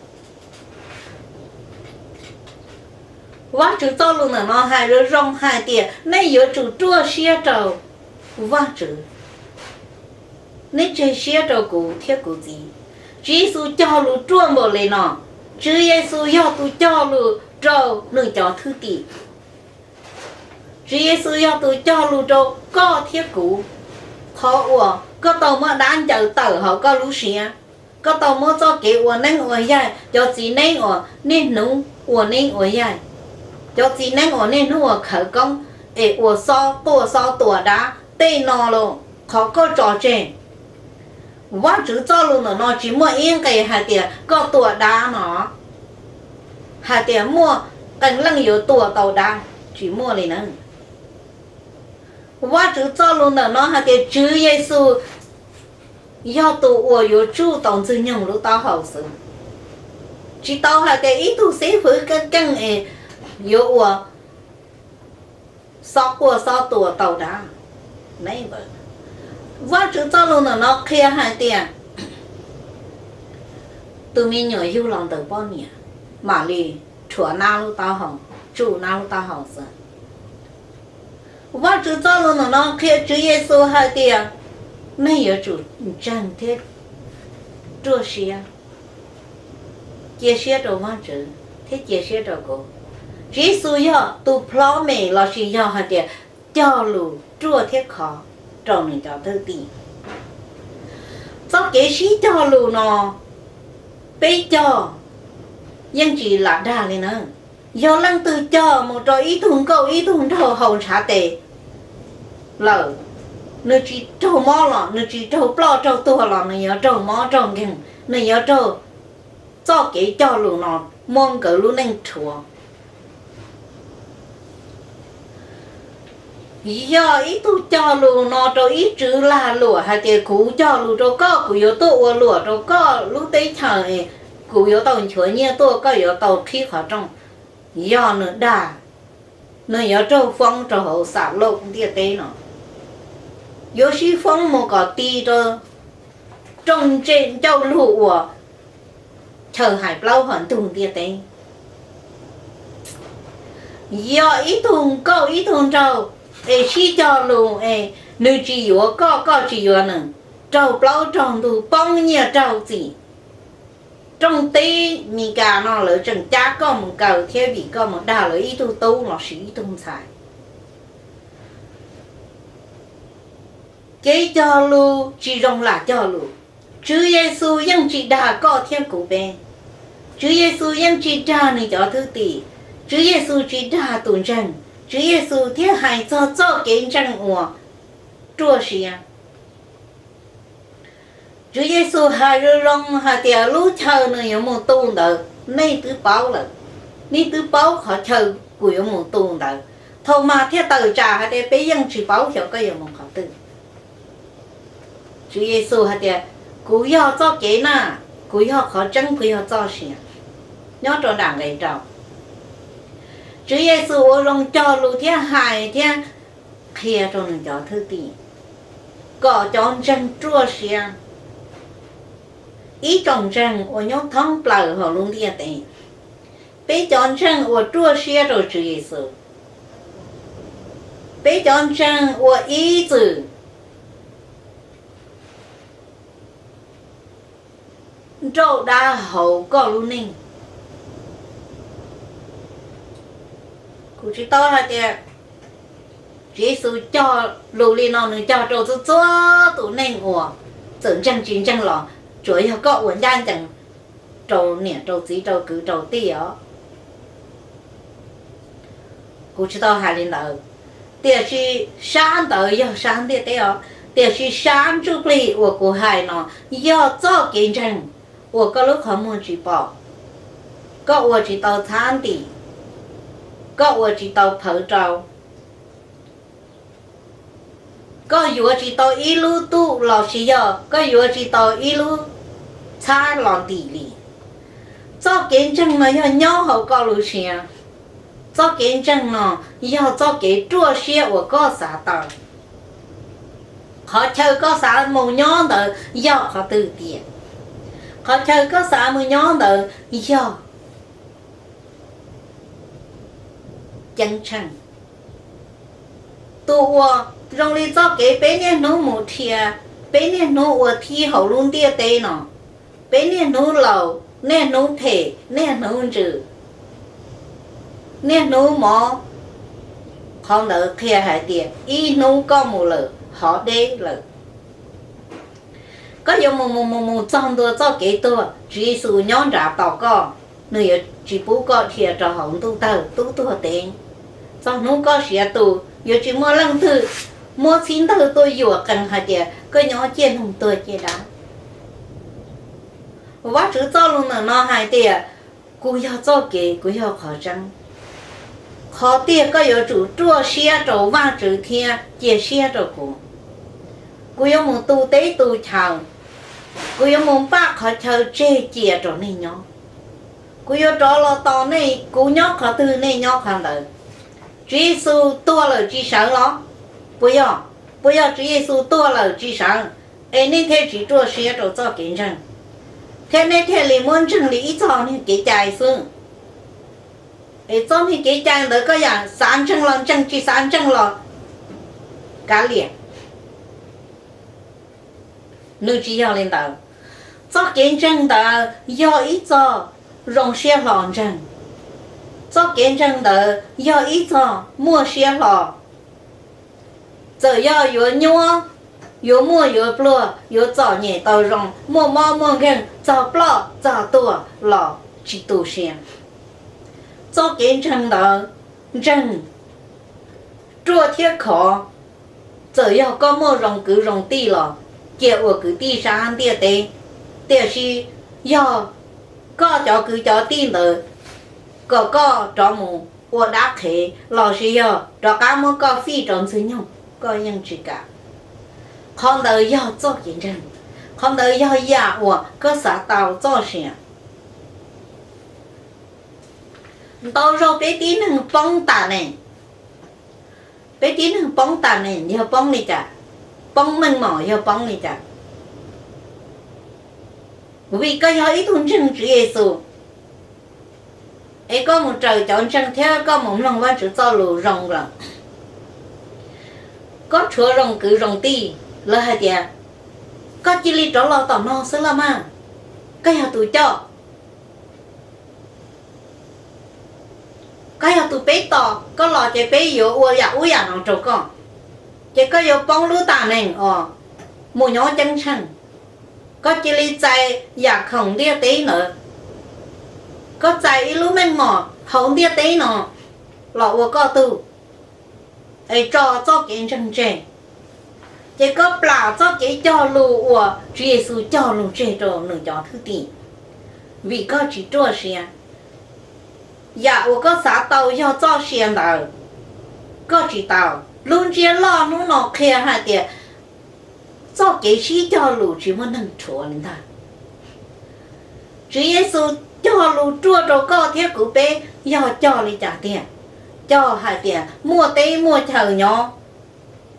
Vajtswv txoj lus ntawm no hais zoo zoo hais tias nej yuav tsum ruaj siab rau Vajtswv, nej tseg siab rau kuv thiab kuv Txiv. Tswv Yexus cog lus ruaj npaum li no. Tswv Yexus yog tus cog lus rau nws cov thwj tim. Tswv Yexus yog tus cog lus rau koj thiab kuv. Qhov uas koj tau muab dab ncaws tawm hauv koj lub siab, koj tau muab txoj kev ua neeb ua yaig, cov txiv neeb uas niaj hnub ua neeb ua yaig, cov txiv neeb uas niaj hnub ua khawv koob es ua xob quaj xob tua dab tej no los qhov koj tso tseg. Vajtswv txoj lus ntawm no tsis muaj ib nqe hais tias koj tua dab no, hais tias muaj qee leej yuav tua tau dab, tsis muaj li na. Vajtswv txoj lus ntawm no hais tias Tswv Yexus yog tus uas yuav tsuj tau Ntxwg Nyoog lub taub hau xwb. Tsis tau hais tias ib tug xib fwb keej keej es yuav ua xob quaj xob tua tau dab. Vajtswv txoj lus ntawm no qhia hais tias tus me nyuam yug los ntawm poj niam mam li rhuav nab lub taub hau, tsuj nab lub taub hau xwb. Vajtswv txoj lus ntawm no qhia Tswv Yexus hais tias nej yuav tsum ntseeg thiab ruaj siab, cia siab rau Vajtswv thiab cia siab rau kuv. Tswv Yexus yog tus promise lossis yog hais tias cog lus ruaj thiab khov rau nws cov thwj tim. Txoj kev sib cog lus no peb cog yeej tsis lam dag li na. Yog leej twg cog mus rau ib tug nkauj ib tug nraug haus ntshav tes lawm, nws tsis raug mob los nws tsis raug ploj raug tuag los nws yuav raug mob raug nkeeg, nws yuav raug txoj kev cog lus no muab nkawd lub neej rhuav. Yog ib tug cog lus no rau ib tswv lag luam hais tias kuv cog lus rau koj, kuv yuav tuaj ua luam rau koj lub teb chaws, kuv yuav tau nchuav nyiaj tuaj, koj yuav tau qhib qhov rooj. Yog nws dag, nws yuav raug foob rau hauv xam lauj ntiaj teb no, yuav sib foob mus kom ti rau rooj ncauj lug uas chaw hais plaub hom ntug ntiaj teb. Yog ib tug nkauj ib tug nraug es sib cog lus es nws tsis yuav koj, koj tsis yuav nws, raug plaub raug ntug, poob nyiaj raug txim, rooj teb Meskas no lawv tseem cab koj mus kaw thiab vim koj mus dag lawv ib tug tub lossis ib tug ntxhais. Kev cog lus tsis zoo lam cog lus. Tswv Yexus yeej tsis dag koj thiab kuv peb. Tswv Yexus yeej tsis dag nws cov thwj tim. Tswv Yexus tsis dag tus ntseeg. Tswv Yexus thiaj hais txog txoj kev ntseeg uas ruaj siab. Tswv Yexus hais zoo zoo hais tias lub chaw nws yuav mus tu ntawd nej twb paub lawm, nej twb paub qhov chaw kuv yuav mus tu ntawd. Thaumas thiaj tawm tsam hais tias peb yeej tsis paub xyov koj yuav mus qhov twg. Tswv Yexus hais tias kuv yog txoj kev na, kuv yog qhov tseeb, kuv yog txoj sia. Nyob rau nram nqe rau, Tswv Yexus ua zoo cog lus thiab hais thiab qhia rau nws cov thwj tim kom cov ntseeg ruaj siab. Ib tsoom ntseeg uas nyob thoob plaws hauv lub ntiaj teb, peb cov ntseeg uas ruaj siab rau Tswv Yexus, peb cov ntseeg uas ib txwm nrauj dab hauv koj lub neej. Kuv tsis tau hais tias Tswv Yexus cog lus li no nws cog rau txhua txhua tus neeg uas txawm ntseeg tsis ntseeg los tsuas yog koj ua ncaj ncees rau niam rau txiv rau kwv rau tij os. Kuv tsis tau hais li ntawd, tiam sis sab ntawd yog sab ntiaj teb os, tiam sis sab ntsuj plig uas kuv hais no yog txoj kev ntseeg uas koj lub qhov muag tsis pom, koj ua tsis tau txhab ntim, koj ua tsis tau phawv rau, koj yuav tsis tau ib lub txuj los sis yog koj yuav tsis tau ib lub txhab los ntim li. Txoj kev ntseeg no yog nyob hauv koj lub siab. Txoj kev ntseeg no yog txoj kev ruaj siab uas koj xav tau. Qhov chaw koj xav mus nyob ntawd yog qhov twg tiag? Qhov chaw koj xav mus nyob ntawd yog ceeb tsheej. Tus uas zoo li txoj kev peb niaj hnub mus dhia, peb niaj hnub ua thib hauv lub ntiaj teb no, peb niaj hnub laus, niaj hnub phem, niaj hnub ntsws, niaj hnub mob, qhov ntawd qhia hais tias ib hnub koj mus lawm hov deb lawm. Koj yuav mus mus mus mus txog ntua txoj kev tuag, Tswv Yexus nyob nrad tos koj, nws yuav tsis pub koj dhia rau hauv ntuj tawg tub tuag tev. Txog hnub koj siav tus yuav tsis muaj leej twg muab txhib ntawg tuaj yuam qees hais tias koj nyob ciaj noog tuag ciaj dab. Vajtswv txoj lus ntawm no hais tias, kuv yog txoj kev, kuv yog qhov tseeb. Qhov tiag koj yuav tsum ruaj siab rau Vajtswv thiab cia siab rau kuv. Kuv yuav mus tu teb tu chaw, kuv yuav mus npaj qhov chaw tseg cia rau nej nyob. Kuv yuav rov los tos nej, kuv nyob qhov twg nej nyob qhov ntawd. Tswv Yexus tuag lawm tsis sawv los? Puas yog? Puas yog Tswv Yexus tuag lawm tsis sawv, es nej thiaj tsis ruaj siab rau txoj kev ntseeg, thiab nej thiaj li muab ntseeg li ib txoj niag kev cai xwb? Es txoj niag kev cai ntawd koj yam xav ntseeg los ntseeg, tsis xav ntseeg los kav liam. Nws tsis yog li ntawd. Txoj kev ntseeg ntawd yog ib txoj zoo siab hlo ntseeg. Txoj kev ntseeg ntawd yog ib txoj muaj siab hlo. Txawm yog yuav nyuaj, yuav muaj yuav pluag, yuav txom nyem tau zoo, muaj mob muaj nkeeg, txog ploj txog tuag los tsis tu siab. Txoj kev ntseeg ntawd ntseeg ruaj thiab khov. Txawm yog koj muaj zoo kwv zoo tij los cia ua kwv tij sab ntiaj teb, tiam sis yog koj cov kwv cov tij ntawd kom koj rov mus ua dab qhev los sis yog rov qab muab koj fij rau ntxwg nyoog, koj yeej tsis kam. Qhov ntawd yog txoj kev ntseeg, qhov ntawd yog yam uas koj xav tau txoj sia. Ntau zaug peb tib neeg poob tam neem. Peb tib neeg poob tam neem yog poob li cas? Poob meej mom yog poob li cas? Vim koj yog ib tug ntseeg Tswv Yexus, es koj mus raws cov ntseeg thiab koj mus mloog Vajtswv txoj lus zoo lawm, koj tshuav zoo kwv zoo tij, lawv hais tias, koj cia li rov los tom no xwb los mas, koj yog tus coj. Koj yog tus peb tos, koj los ces peb yuav ua yam ub yam no rau koj. Ces koj yuav poob lub tam neem os, mus nyob ceeb tsheej. Koj cia li txais yam khoom ntiaj teb ntawd. Koj txais ib lub meej mom hauv ntiaj teb no los ua koj tug, es tso txoj kev ntseeg tseg. Ces koj plam txoj kev cog lus uas Tswv Yexus cog lus tseg rau nws cov thwj tim, vim koj tsis ruaj siab. Yam uas koj xav tau yog txoj sia ntawd, koj tsis tau. Lub ntsiab loj hnub no qhia hais tias txoj kev sib cog lus tsis muaj neeg rhuav li ntag. Tswv Yexus cog lus ruaj rau koj thiab kuv peb yog cog li cas tiag? cog hais tias muaj teb muaj chaw nyob,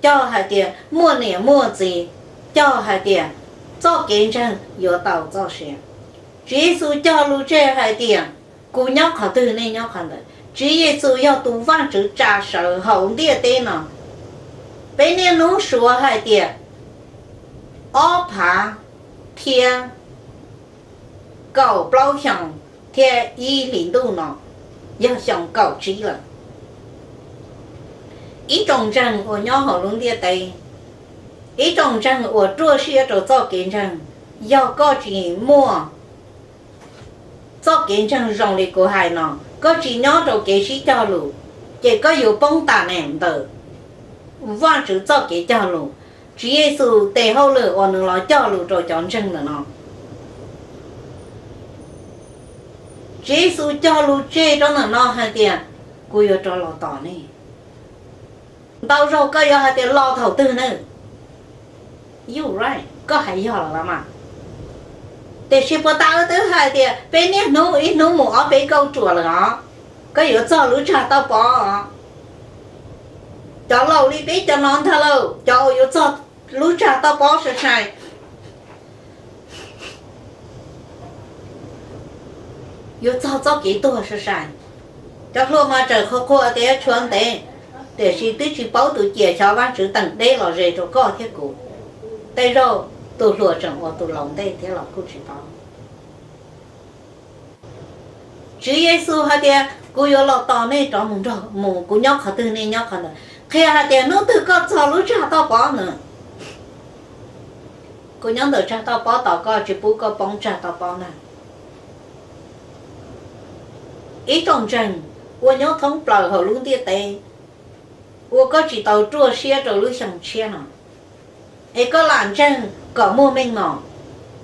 cog hais tias muaj niam muaj txiv, cog hais tias txoj kev ntseeg yuav tau txoj sia. Tswv Yexus cog lus tseg hais tias, kuv nyob qhov twg nej nyob qhov ntawd. Tswv Yexus yog tus Vajtswv tsa sawv hauv ntiaj teb no. Peb niaj hnub suav hais tias ob phav thiab kaum plaub xyoos thiab ib hlis ntuj no yog xyoo kaum tsib lawm. Ib tsoom ntseeg uas nyob hauv lub ntiaj teb, ib tsoom ntseeg uas ruaj siab rau txoj kev ntseeg, yog koj tsis muaj txoj kev ntseeg zoo li kuv hais no, koj tsis nyob rau kev sib cog lus, ces koj yuav poob tas ntawm Vajtswv txoj kev cog lus, Tswv Yexus tes hauj lwm uas nws los cog lus rau cov ntseeg ntawm no. Tswv Yexus cog lus tseg rau ntawm no hais tias, kuv yuav rov los tos nej. Ntau zaug koj yuav hais tias los thaum twg ne? You're right, koj hais yog lawm los mas. Tiam sis puas tas wb twb hais tias peb niaj hnub ib hnub mus ob peb kauj ruam lawm os, koj yuav txog lub tsag toj pob os. Cov laus li peb cov no ntag lauj, cov uas yuav txog lub tsag toj pob sai sai, yuav txog txoj kev tuag sai sai. Cov hluas mas txawm qhuas qhuas tias tshuav ntev, tiam sis twb tsis paub tus ciam xyov Vajtswv teem deb los ze rau koj thiab kuv. Tej zaug tus hluas tseem ua tus laus ntej thiab los kuj tsis paub. Tswv Yexus hais tias, kuv yuav los tos nej rov mus nrog mus, kuv nyob qhov twg nej nyob qhov ntawd. Qhia hais tias hnub twg koj txog lub tsag toj pob ntawd, kuv nyob ntawm tsag toj pob tos koj, tsis pub koj poob tsag toj pob ntag. Ib tsoom ntseeg uas nyob thoob plaws hauv lub ntiaj teb, uas koj tsis tau ruaj siab rau lub xyoo tshiab no, es koj lam ntseeg kom muaj meej mom,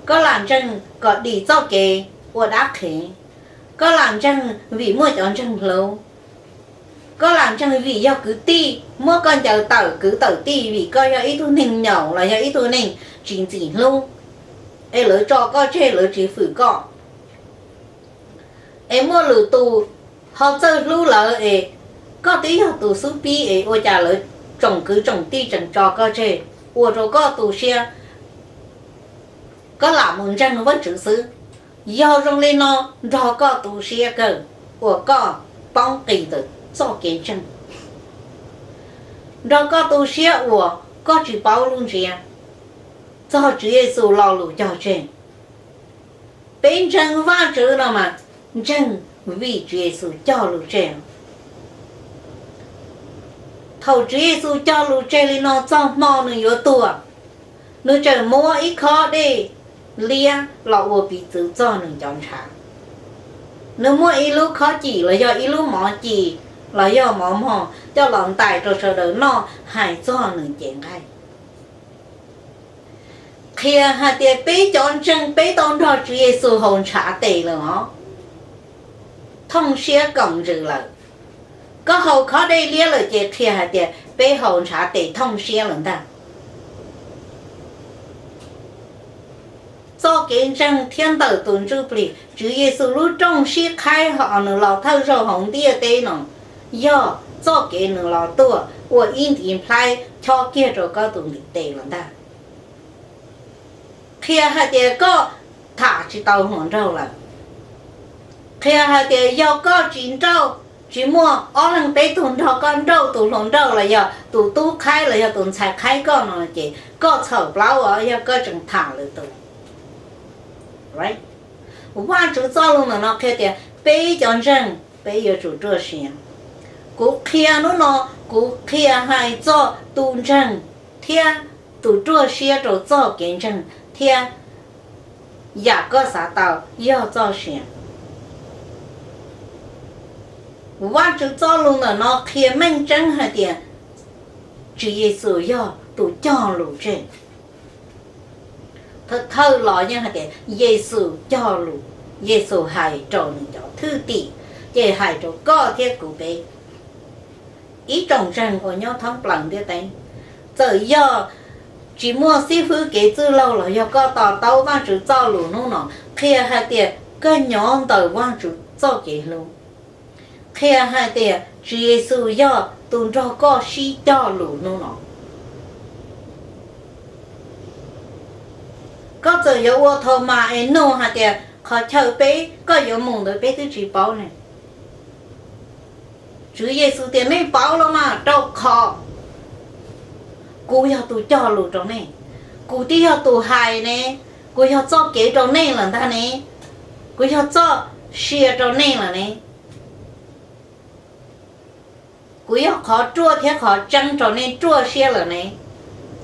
koj lam ntseeg kom dim txoj kev ua dab qhev, koj lam ntseeg vim muaj cov ntseeg hlub, koj lam ntseeg vim yog kwv tij muab koj ncaws tawm kwv tawm tij vim koj yog ib tug neeg nyaum los yog ib tug neeg tsis ntxim hlub, es lawv tso koj tseg, lawv tsis fwm koj. Es muaj lwm tus ho txawj hlub lawv es koj twb yog tus xub pib es ua cas lawv tsoom kwv tsoom tij tseem tso koj tseg, ua rau koj tu siab, koj lam mus ntseeg Vajtswv xwb. Yog zoo li no, nrog koj tu siab kawg uas koj poob qis ntawm txoj kev ntseeg, nrog koj tu siab uas koj tsis paub lub ntsiab txog Tswv Yexus lo lus cog tseg. Peb ntseeg Vajtswv no mas ntseeg vim Tswv Yexus cog lus tseg. Thaum Tswv Yexus cog lus tseg li no, txog hmo nws yuav tuag, nws tseem muab ib khob dej liab los ua piv txwv txog nws cov ntshav. Nws muab ib lub khob cim los yog ib lub mov cim los yog mov mog coj los ntais rau sawv daws noj hais txog nws cev nqaij. Qhia hais tias peb cov ntseeg peb tau nrog Tswv Yexus haus ntshav tes lawm os, thooj siab koom ntsws lawm. Koj haus khob dej liab lawm ces qhia hais tias peb haus ntshav tes thooj siab lawm ntag. Txoj kev ntseeg thiab ntawm tus ntsuj plig, Tswv Yexus lub rooj sib qhaib hos nws los thawj zaug hauv ntiaj teb no, yog txoj kev nws los tuaj ua ib ntiv nplhaib chob kiag rau koj tus ntiv tes lawm ntag. Qhia hais tias koj tham tsis tau hluas nraug lawm. Qhia hais tias yog koj tsis nrauj, tsis muaj ob leeg peb tug nrog koj nrauj, tus hluas nraug los yog tus tub qhaib los yog tus ntxhais qhaib koj no ces koj txhaum plaub os, yog koj tseem tham lwm tus. Vajtswv txoj lus ntawm no qhia tias peb cov ntseeg peb yuav tsum ruaj siab. Kuv qhia hnub no, kuv qhia hais txog tus ntseeg thiab tus ruaj siab rau txoj kev ntseeg thiab yam koj xav tau yog txoj sia. Vajtswv txoj lus ntawm no qhia meej tseeb hais tias Tswv Yexus yog tus cog lus tseg. Thawj thawj los yeej hais tias Yexus cog lus, Yexus hais rau nws cov thwj tim, ces hais rau koj thiab kuv peb. Ib tsoom ntseeg uas nyob thoob plaws ntiaj teb, txawm yog tsis muaj xib fwb kev txwj laug los yog koj to taub Vajtswv txoj lus hnub no, qhia hais tias koj nyob ntawm Vajtswv txoj kev hlub. qhia hais tias Tswv Yexus yog tus nrog koj sib cog lus hnub no. Koj txawm yuav ua thaum mas es nug hais tias qhov chaw peb koj yuav mus ntawd peb twb tsis paub ne. Tswv Yexus tias nej paub los mas, rau qhov kuv yog tus cog lus rau nej, kuv twb yog tus hais ne, kuv yog txoj kev rau nej lawm ntag ne, kuv yog txoj sia rau nej lawm ne. Kuv yog qhov ruaj thiab qhov tseeb rau nej ruaj siab lawm ne.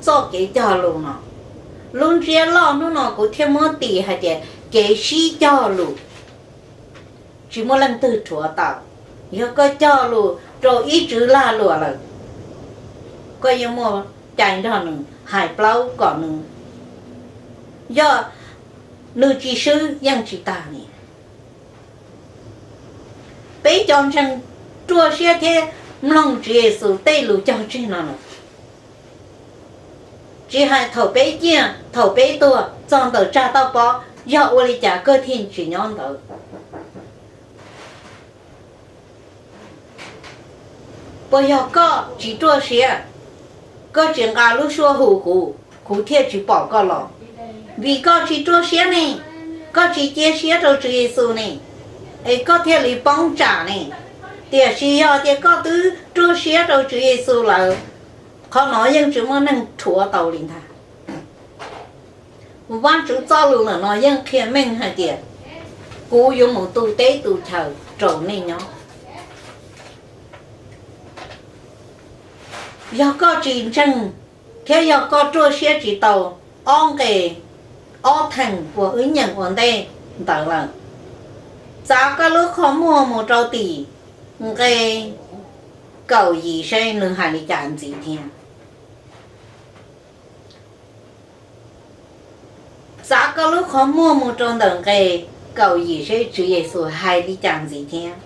Txoj kev cog lus no, lub ntsiab loj hnub no kuv thiaj muab tis hais tias kev sib cog lus. Tsis muaj leej twg rhuav tau. Yog koj cog lus rau ib tsob lag luam lawm, koj yeej muaj cai nrog nws hais plaub kom nws, yog nws tsis swb yeej tsis tag li. Peb cov ntseeg ruaj siab thiab mloog Tswv Yexus tej lus cog tseg no lawm, tsis hais thaum peb ciaj, thaum peb tuag, txog ntawm tsag toj pob, yog ua li cas koj thiaj tsis nyob ntawd? Puas yog koj tsis ruaj siab, koj tsis nqa lub suab hu kuv, kuv thiaj tsis pom koj los? Vim koj tsis ruaj siab ne, koj tsis cia siab rau Tswv Yexus ne, es koj thiaj li poob tsam ne. Tiam sis yog tias koj twb ruaj siab rau Tswv Yexus lawm, qhov no yeej tsis muaj neeg rhuav tau li ntag. Vajtswv txoj lus ntawm no yeej qhia meej hais tias kuv yuav mus tu teb tu chaw rau nej nyob. Yog koj tsis ntseeg thiab yog koj ruaj siab tsis tau ob nqe ob theem uas wb nyeem ua ntej ntawd lawm, txav koj lub qhov muag mus rau tim nqe kaum yim seb nws hais li cas ntxiv thiab. Txav koj lub qhov muag mus rau ntawm nqe kaum yim seb Tswv Yexus hais li cas ntxiv thiab.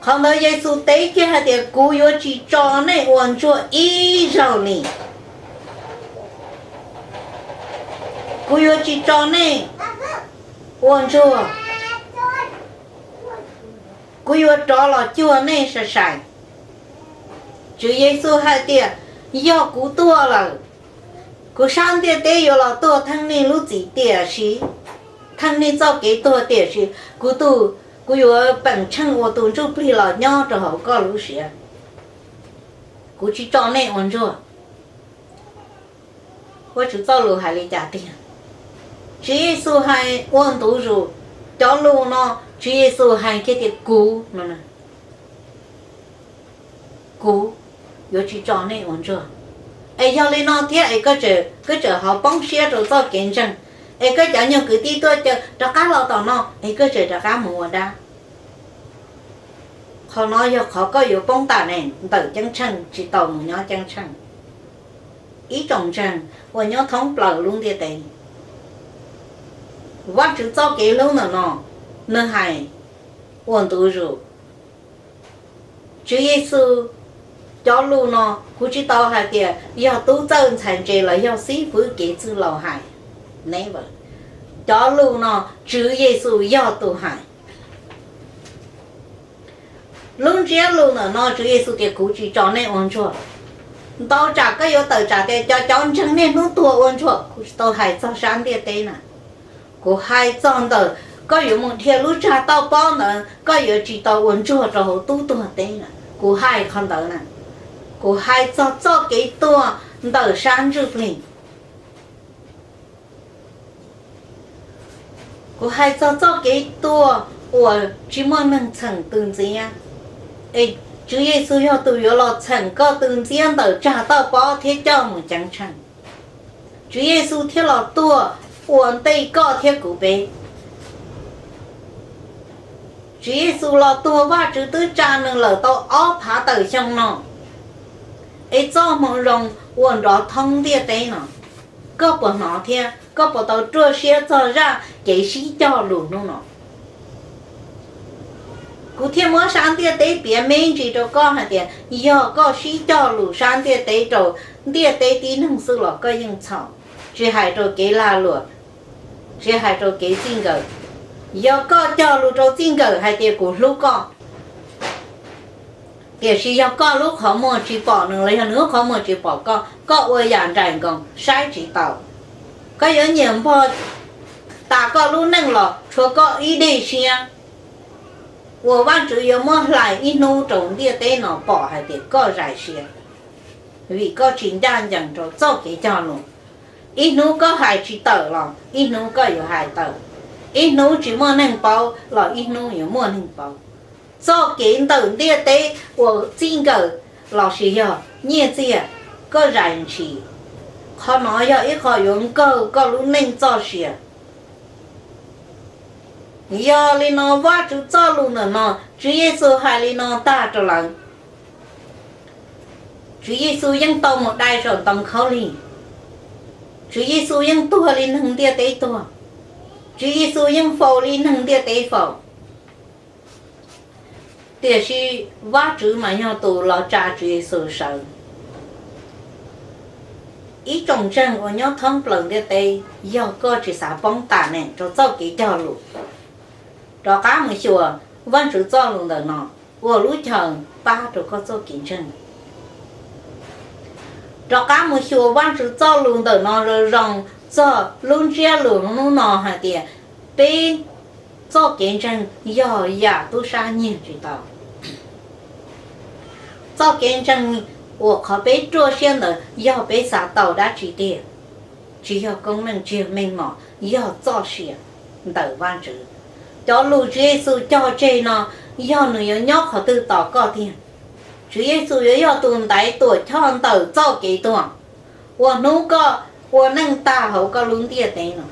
Qhov ntawd Yexus teb kiag hais tias kuv yuav tsis tso nej ua ntsuag ib zaug li. Kuv yuav tsis tso nej ua ntsuag. Kuv yuav rov los cuag nej sai sai. Tswv Yexus hais tias yog kuv tuag lawm, kuv sab ntiaj teb yuav los tuag theej nej lub txim tiam sis, theej nej txoj kev tuag tiam sis kuv tu, kuv yuav peem tsheej ua tus ntsuj plig los nyob rau hauv koj lub siab. Kuv tsis tso nej ua ntsuag. Vajtswv txoj lus hais li cas tiag? Tswv Yexus hais ua ntu zus, cov lus no Tswv Yexus hais kiag tias kuv no, kuv yuav tsis tso nej ua ntsuag. Es yog li no thiab es koj tseem ho poob siab rau txoj kev ntseeg, es koj cov nyuag kwv tij tuaj caw rov qab los tom no es koj tseem rov qab mus ua dab. Qhov no yog qhov koj yuav poob tam ne ntawm ceeb tsheej tsis tau mus nyob ceeb tsheej. Ib tsoom ntseeg uas nyob thoob plaws lub ntiaj teb, Vajtswv txoj kev hlub ntawm no, nws hais ua ntu zus. Tswv Yexus cov lus no kuv tsis tau hais tias yog tub txawj ntxhais ntse los yog xib fwb kev txwj laus hais, never. Cov lus no Tswv Yexus yog tus hais. Lub ntsiab lus ntawm no Tswv Yexus tias kuv tsis tso nej ua ntsuag. Ntau tsam koj yuav tawm tsam tias cov cov ntseeg niaj hnub tuag ua ntsuag, kuv tsis tau hais txog sab ntiaj teb na. Kuv hais txog ntawm koj yuav mus dhia lub tsag toj pob ntawd, koj yuav tsis tau ua ntsuag rau hauv tub tuag teb na. Kuv hais qhov ntawd na. Kuv hais txog txoj kev tuag ntawm sab ntsuj plig. Kuv hais txog txoj kev tuag uas tsis muaj neeg txheem tw ntxiab, es Tswv Yexus yog tus yuav los txheem koj tw ntxiab ntawm tsag toj pob thiab coj mus ceeb tsheej. Tswv Yexus thiaj los tuag ua ntej koj thiab kuv peb. Tswv Yexus los tuag Vajtswv twb tsa nws lawm tau ob phav tawm xyoo no, es txoj hmoo zoo uas nrov thoob ntiaj teb no, koj puas hnov thiab koj puas tau ruaj siab txog zaj kev sib cog lus hnub no? Kuv thiaj muab sab ntiaj teb piav me ntsis rau koj hais tias yog koj sib cog lus sab ntiaj teb rau ntiaj teb tib neeg xwb los koj yeej txhaum, tsis hais rau kev lag luam, tsis hais rau kev txij nkawm, Yog koj cog lus rau txij nkawm hais tias kuv hlub koj, tiam sis yog koj lub qhov muag tsis pom nws los yog nws lub qhov muag tsis pom koj, koj ua yam nraim nkoos saib tsis taus. Koj yuav nyiam npog tas koj lub neej los tshuav koj ib dej siab uas Vajtswv yuav muab hlais ib hnub rau ntiaj teb no pom hais tias koj zais siab, vim koj tsis ncaj ncees rau txoj kev cog lus. Ib hnub koj hais tsis tawm los ib hnub koj yuav hais tawm, ib hnub tsis muaj neeg paub los ib hnub yuav muaj neeg paub. Txoj kev ntawm ntiaj teb uas txij nkawm lossis yog nyiaj txiag, koj zais ntshis, qhov no yog ib qho yuav nkaug koj lub neej txoj sia. Yog li no Vajtswv txoj lus ntawm no, Tswv Yexus hais li no tag rau lawv. Tswv Yexus yeej tau mus dai saum ntoo khaub lig. Tswv Yexus yeej tuag li neeg ntiaj teb tuag. Tswv Yexus yeej faus li neeg ntiaj teb faus. Tiam sis Vajtswv mas yog tus los tsa Tswv Yexus sawv. Ib tsoom ntseeg uas nyob thoob plaws ntiaj teb, yog koj tsis xav poob tas neem rau txoj kev cog lus, rov qab mus xyuas Vajtswv txoj lus ntawm no ua lub chaw pab rau koj txoj kev ntseeg. Rov qab mus xyuas Vajtswv txoj lus ntawm no zoo zoo txog lub ntsiab lus hnub no hais tias peb txoj kev ntseeg yog yam tub sab nyiag tsis tau. Txoj kev ntseeg uas qhov peb ruaj siab ntawd yog peb xav tau dab tsi tiag? Tsis yog koob meej, tsis yog meej mom, yog txoj sia ntawm Vajtswv. Cov lus Tswv Yexus cog tseg no yog nws yuav nyob qhov twg tos koj tiag? Tswv Yexus yuav yog tus ntaiv tuam choj ntawm txoj kev tuag uas hnub koj ua neej tag hauv koj lub ntiaj teb no,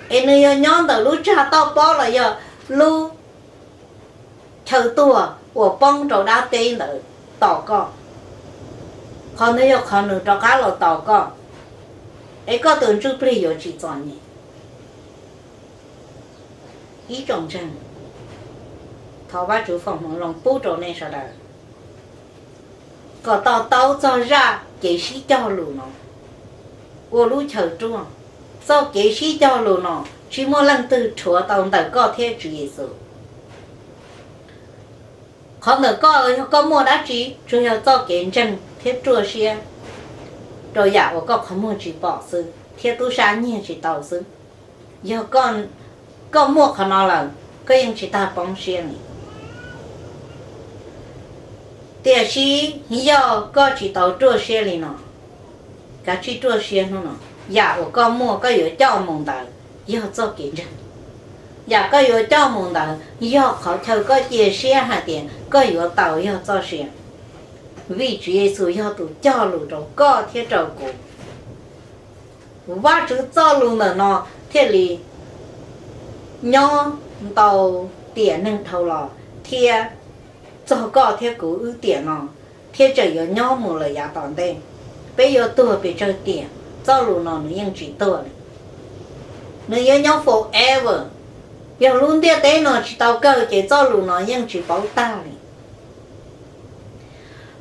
es nws yuav nyob ntawm lub tsag toj pob los yog lub chaw tuag uas poob rau dab teb ntawd tos koj. Qhov ntawd yog qhov nws rov qab los tos koj, es koj tus ntsuj plig yuav tsis txom nyem. Ib tsoom ntseeg, thov Vajtswv foom hmoov zoo pub rau nej sawv daws kom to taub txog zaj kev sib cog lus no ua lub chaw ruaj. Txoj kev sib cog lus no tsis muaj leej twg rhuav tau ntawm koj thiab Tswv Yexus. Qhov ntawm koj yog koj muaj dab tsi? Tsuas yog txoj kev ntseeg thiab ruaj siab rau yam uas koj qhov muag tsis pom xwb thiab tub sab nyiag tsis tau xwb. Yog koj muaj qhov no lawm, koj yeej tsis tas poob siab li. Tiam sis yog koj tsis tau ruaj siab li no, kav tsij ruaj siab hnub no. Yam uas koj muaj koj yuav coj mus ntawd yog txoj kev ntseeg. Yam koj yuav coj mus ntawd yog qhov chaw koj cia siab hais tias koj yuav tau yog txoj sia. Vim Tswv Yexus yog tus cog lus rau koj thiab rau kuv. Vajtswv txoj lus ntawm no thiaj li nyob ntau tiam neeg dhau los thiab txog koj thiab kuv wb tiam no, thiab tseem yuav nyob mus lawm yav tom ntej. Peb yuav tuag pes tsawg tiam, txoj lus no nws yeej tsis tuag li. Nws yuav nyob forever. Yog lub ntiaj teb no tsis tau kawg ces txoj lus no yeej tsis paub tag li.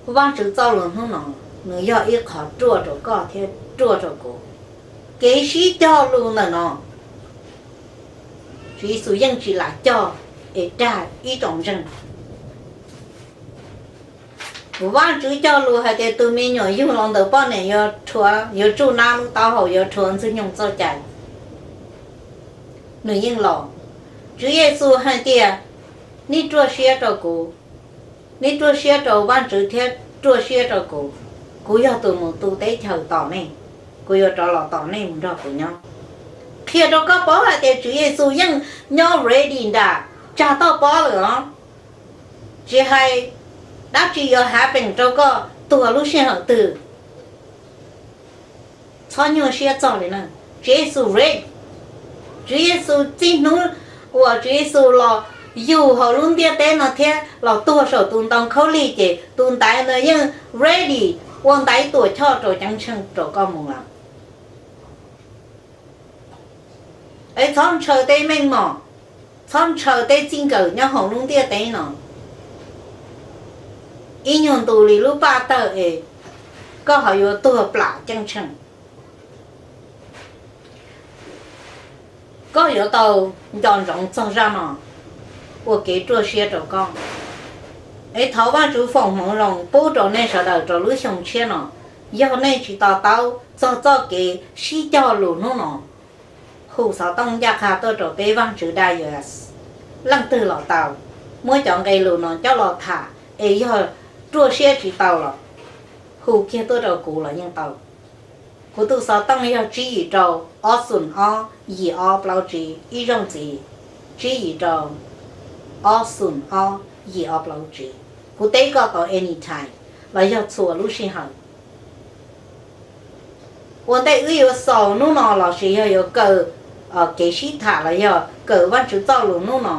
Vajtswv txoj lus hnub no, nws yog ib qho ruaj rau koj thiab ruaj rau kuv. Kev sib cog lus ntawm no, Tswv Yexus yeej tsis lam cog es dag ib tsoom ntseeg. Vajtswv cog lus hais tias tus me nyuam yug los ntawm poj niam yuav tsuj nab lub taub hau, yuav rhuav Ntxwg Nyoog txoj cai. Nws yeej los. Tswv Yexus hais tias, nej ruaj siab rau kuv, nej ruaj siab rau Vajtswv thiab ruaj siab rau kuv. Kuv yog tus mus tu teb chaws tos nej, kuv yuav rov los tos nej mus nrog kuv nyob. Qhia rau koj paub hais tias Tswv Yexus yeej nyob ready nram tsag toj pob lawm os. Tsis hais dab tsi yuav happen rau koj tuag lub sij hawm twg, txhob nyuaj siab txog li na. Tswv Yexus ready. Tswv Yexus txij hnub uas Tswv Yexus los yug hauv lub ntiaj teb no thiab los tuag saum tus ntoo khaub lig ces tus ntaiv ntawd yeej ready ua ntaiv tuam choj rau ceeb tsheej rau koj mus lawm. Es txhob ntshaw tej meej mom, txhob ntshaw tej txij nkawm nyob hauv lub ntiaj teb no. Ib nyuag ntus li lub paj tawg es koj ho yuav tuag plam ceeb tsheej. Koj yuav tau nco ntsoov txog zaj no ua kev ruaj siab rau koj. Es thov Vajtswv foom hmoov zoo pub rau nej sawv daws rau lub xyoo tshiab no, yog nej tsis to taub txog txoj kev sib cog lus hnub no, hu xov tooj ncaj qha tuaj rau peb Vajtswv Dayas, leej twg los tau, muab cov nqe lus no coj los tham, es yog ruaj siab tsis tau los hu kiag tuaj rau kuv los yeej tau. Kuv tus xov tooj yog tsib yim rau ob xoom ob yim ob plaub tsib ib zaug ntxiv, tsib yim rau ob xoom ob yim ob plaub tsib. Kuv teb koj tau anytime los yog txhua lub sij hawm. Ua ntej wb yuav xaus hnub no lossis yog yuav kawm kev sib tham los yog kawm Vajtswv txoj lus hnub no,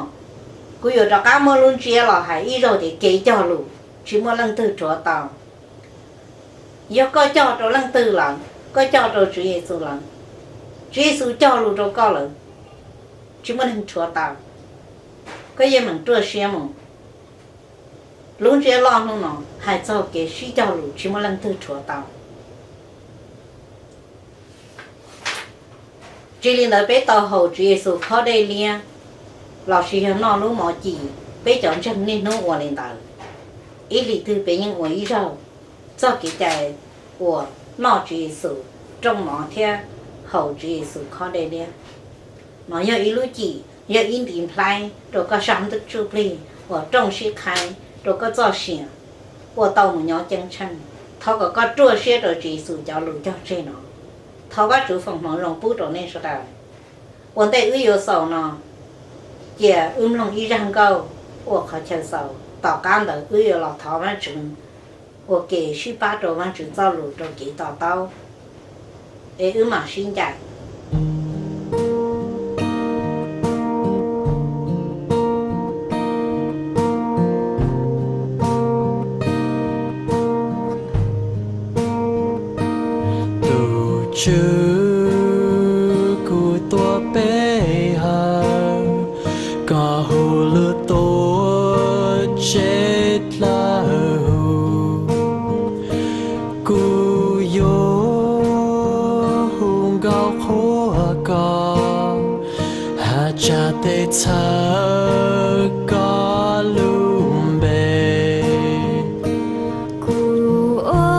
kuv yuav rov qab muab lub ntsiab los hais ib zaug tias kev cog lus tsis muaj leej twg rhuav tau. Yog koj cog rau leej twg lawm, koj cog rau Tswv Yexus lawm, Tswv Yexus cog lus rau koj lawm, tsis muaj neeg rhuav tau. Koj yeej meem ruaj siab mus. Lub ntsiab loj hnub no hais txog kev sib cog lus tsis muaj leej twg rhuav tau. Tsis li ntawd peb tau haus Tswv Yexus khob dej liab lossis yog noj lub mov cim, peb cov ntseeg niaj hnub ua li ntawd. Ib hlis twg peb yeej ua ib zaug txoj kev cai uas noj Tswv Yexus rooj mov thiab haus Tswv Yexus khob dej liab. No yog ib lub cim, yog ib ntiv nplhaib rau koj sab ntsuj plig uas rooj sib qhaib rau koj txoj sia ua tau mus nyob ceeb tsheej. Thov kom koj ruaj siab rau Tswv Yexus cov lus cog tseg no. Thov Vajtswv foom hmoov zoo pub rau nej sawv daws. Ua ntej wb yuav xaus no, cia wb mloog ib zaj nkauj ua qhov chaw xaus, tom qab ntawd wb yuav los thov Vajtswv ua ke sib pab rau Vajtswv txoj lus rau kev to taub. Es wb mam sib ncaim. Tus Tswv, kuv tuav pe hawm, koj hu lus tuaj tseb dlawb huv. Kuv yuav hu nkauj qhuas koj, has tsa tes txhawb koj lub npe. Kuv ua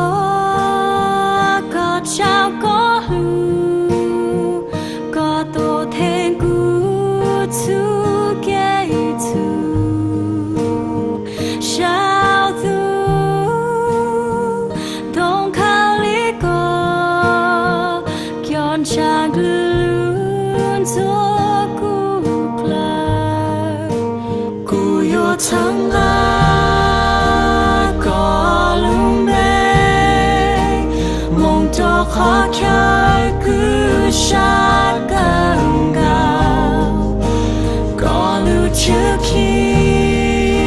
koj tsaug koj hlub, koj tuav theej kuv txhua kev txhua saum ntuj. Dooj khaws li koj, cov ntshav dlhau lug ntxuav kuv dlawb. Kuv yuav txhawb nqa koj lub npe, mus rau qhov chaw kws sab kawg nkaus. Koj lub tshwj chim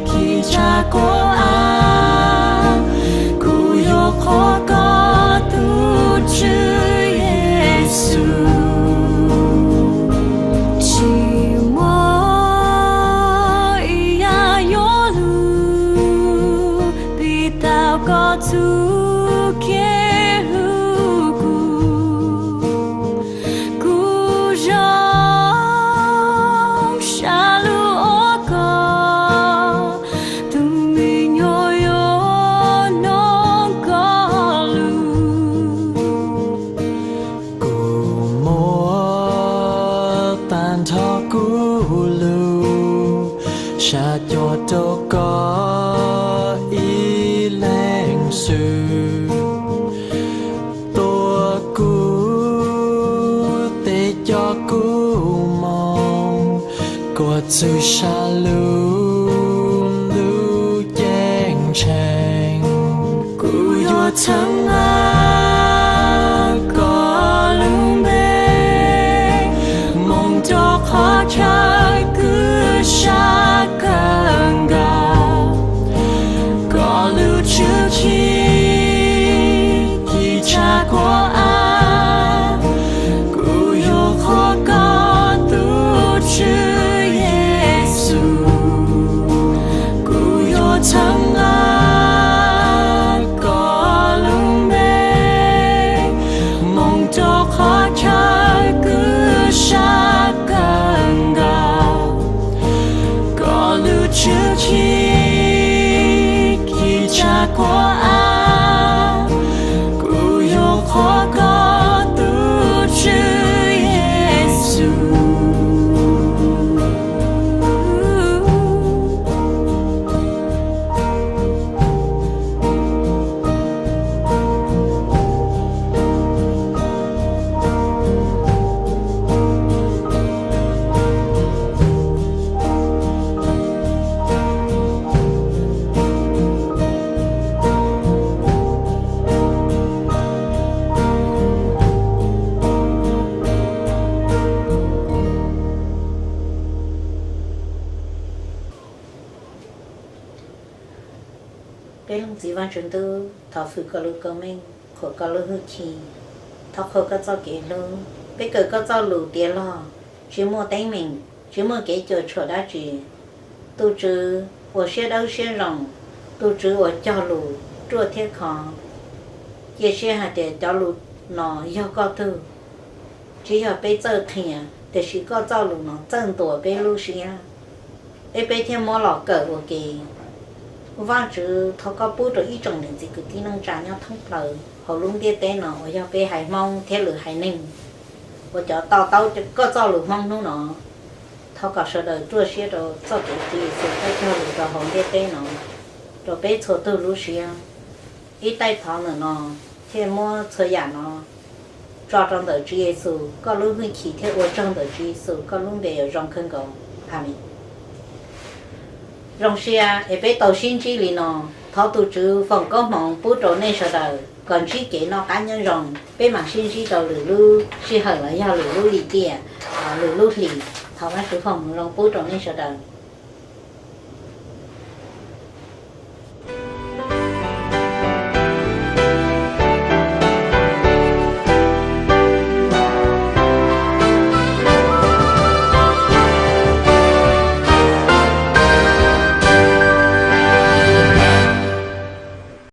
ci tsa kuv av, kuv yuav qhuas koj tus Tswv Yexus. Tsis muaj ib yam yuav lug pib tau koj txuj kev hlub kuv. Kuv zoo sab lug ua koj tus me nyuam yuav mloog koj lus. Kuv muab tag nrho kuv lub sab cuag rau koj ib leeg xwb. Tuav kuv tes coj kuv mus, kuv txhua sab lub lub ceeb tsheej. Kuv yuav txhawb nqa koj lub npe, mus rau qhov chaw kws sab kawg nkaus. Koj lub tshwj chim ci tsa kuv av, kuv yuav qhuas koj tus Tswv Yexus. Kuv yuav txhawb nqa koj lub npe, Tswv Cim, kis tsa kuab av, kuv yuav qhuas koj tus Tswv Yexus. Peb leej txiv Vaj Tswv Ntuj, thov fwm koj lub koob meej, qhuas koj lub hwj chim, thov qhuas koj txoj kev hlub. Peb kawm koj txoj lus tiav log, tsis muaj teeb meem, tsis muaj kev cuam tshuam dab tsi. Tus Tswv uas siab dawb siab zoo, tus Tswv uas cog lus ruaj thiab khov. Cia siab hais tias cov lus no yog koj tug, tsis yog peb txawj qhia, tiam sis koj txoj lus no txawj ntuas peb lub siab, es peb thiaj muab los kawm ua ke. Vaj Tswv, thov koj pub rau ib tsoom niam txiv kwv tij neej tsa nyob thoob plaws hauv lub ntiaj teb no uas yog peb haiv Hmoob thiab lwm haiv neeg uas cov to taub koj txoj lus Hmoob hnub no. Thov kom sawv daws ruaj siab rau txoj kev Tswv Yexus koj cog lus rau hauv ntiaj teb no, rau peb txhua tug lub siab. Ib taig thov ntawm no thiaj muab txhua yam no tso rau ntawm Tswv Yexus koj lub hwj chim thiab ua tsaug ntawm Tswv Yexus koj lub npe uas zoo kawg nkaus. Amees. Zoo siab es peb tau sib ntsib li no, thov tus Tswv foom koob hmoov pub rau nej sawv daws kom ntsib kev noj qab nyob zoo, peb mam sib ntsib rau lwm lub sij hawm los yog lwm lub lim tiam, lwm lub hlis. Thov Vaj Tswv foom hmoov zoo pub rau nej sawv daws.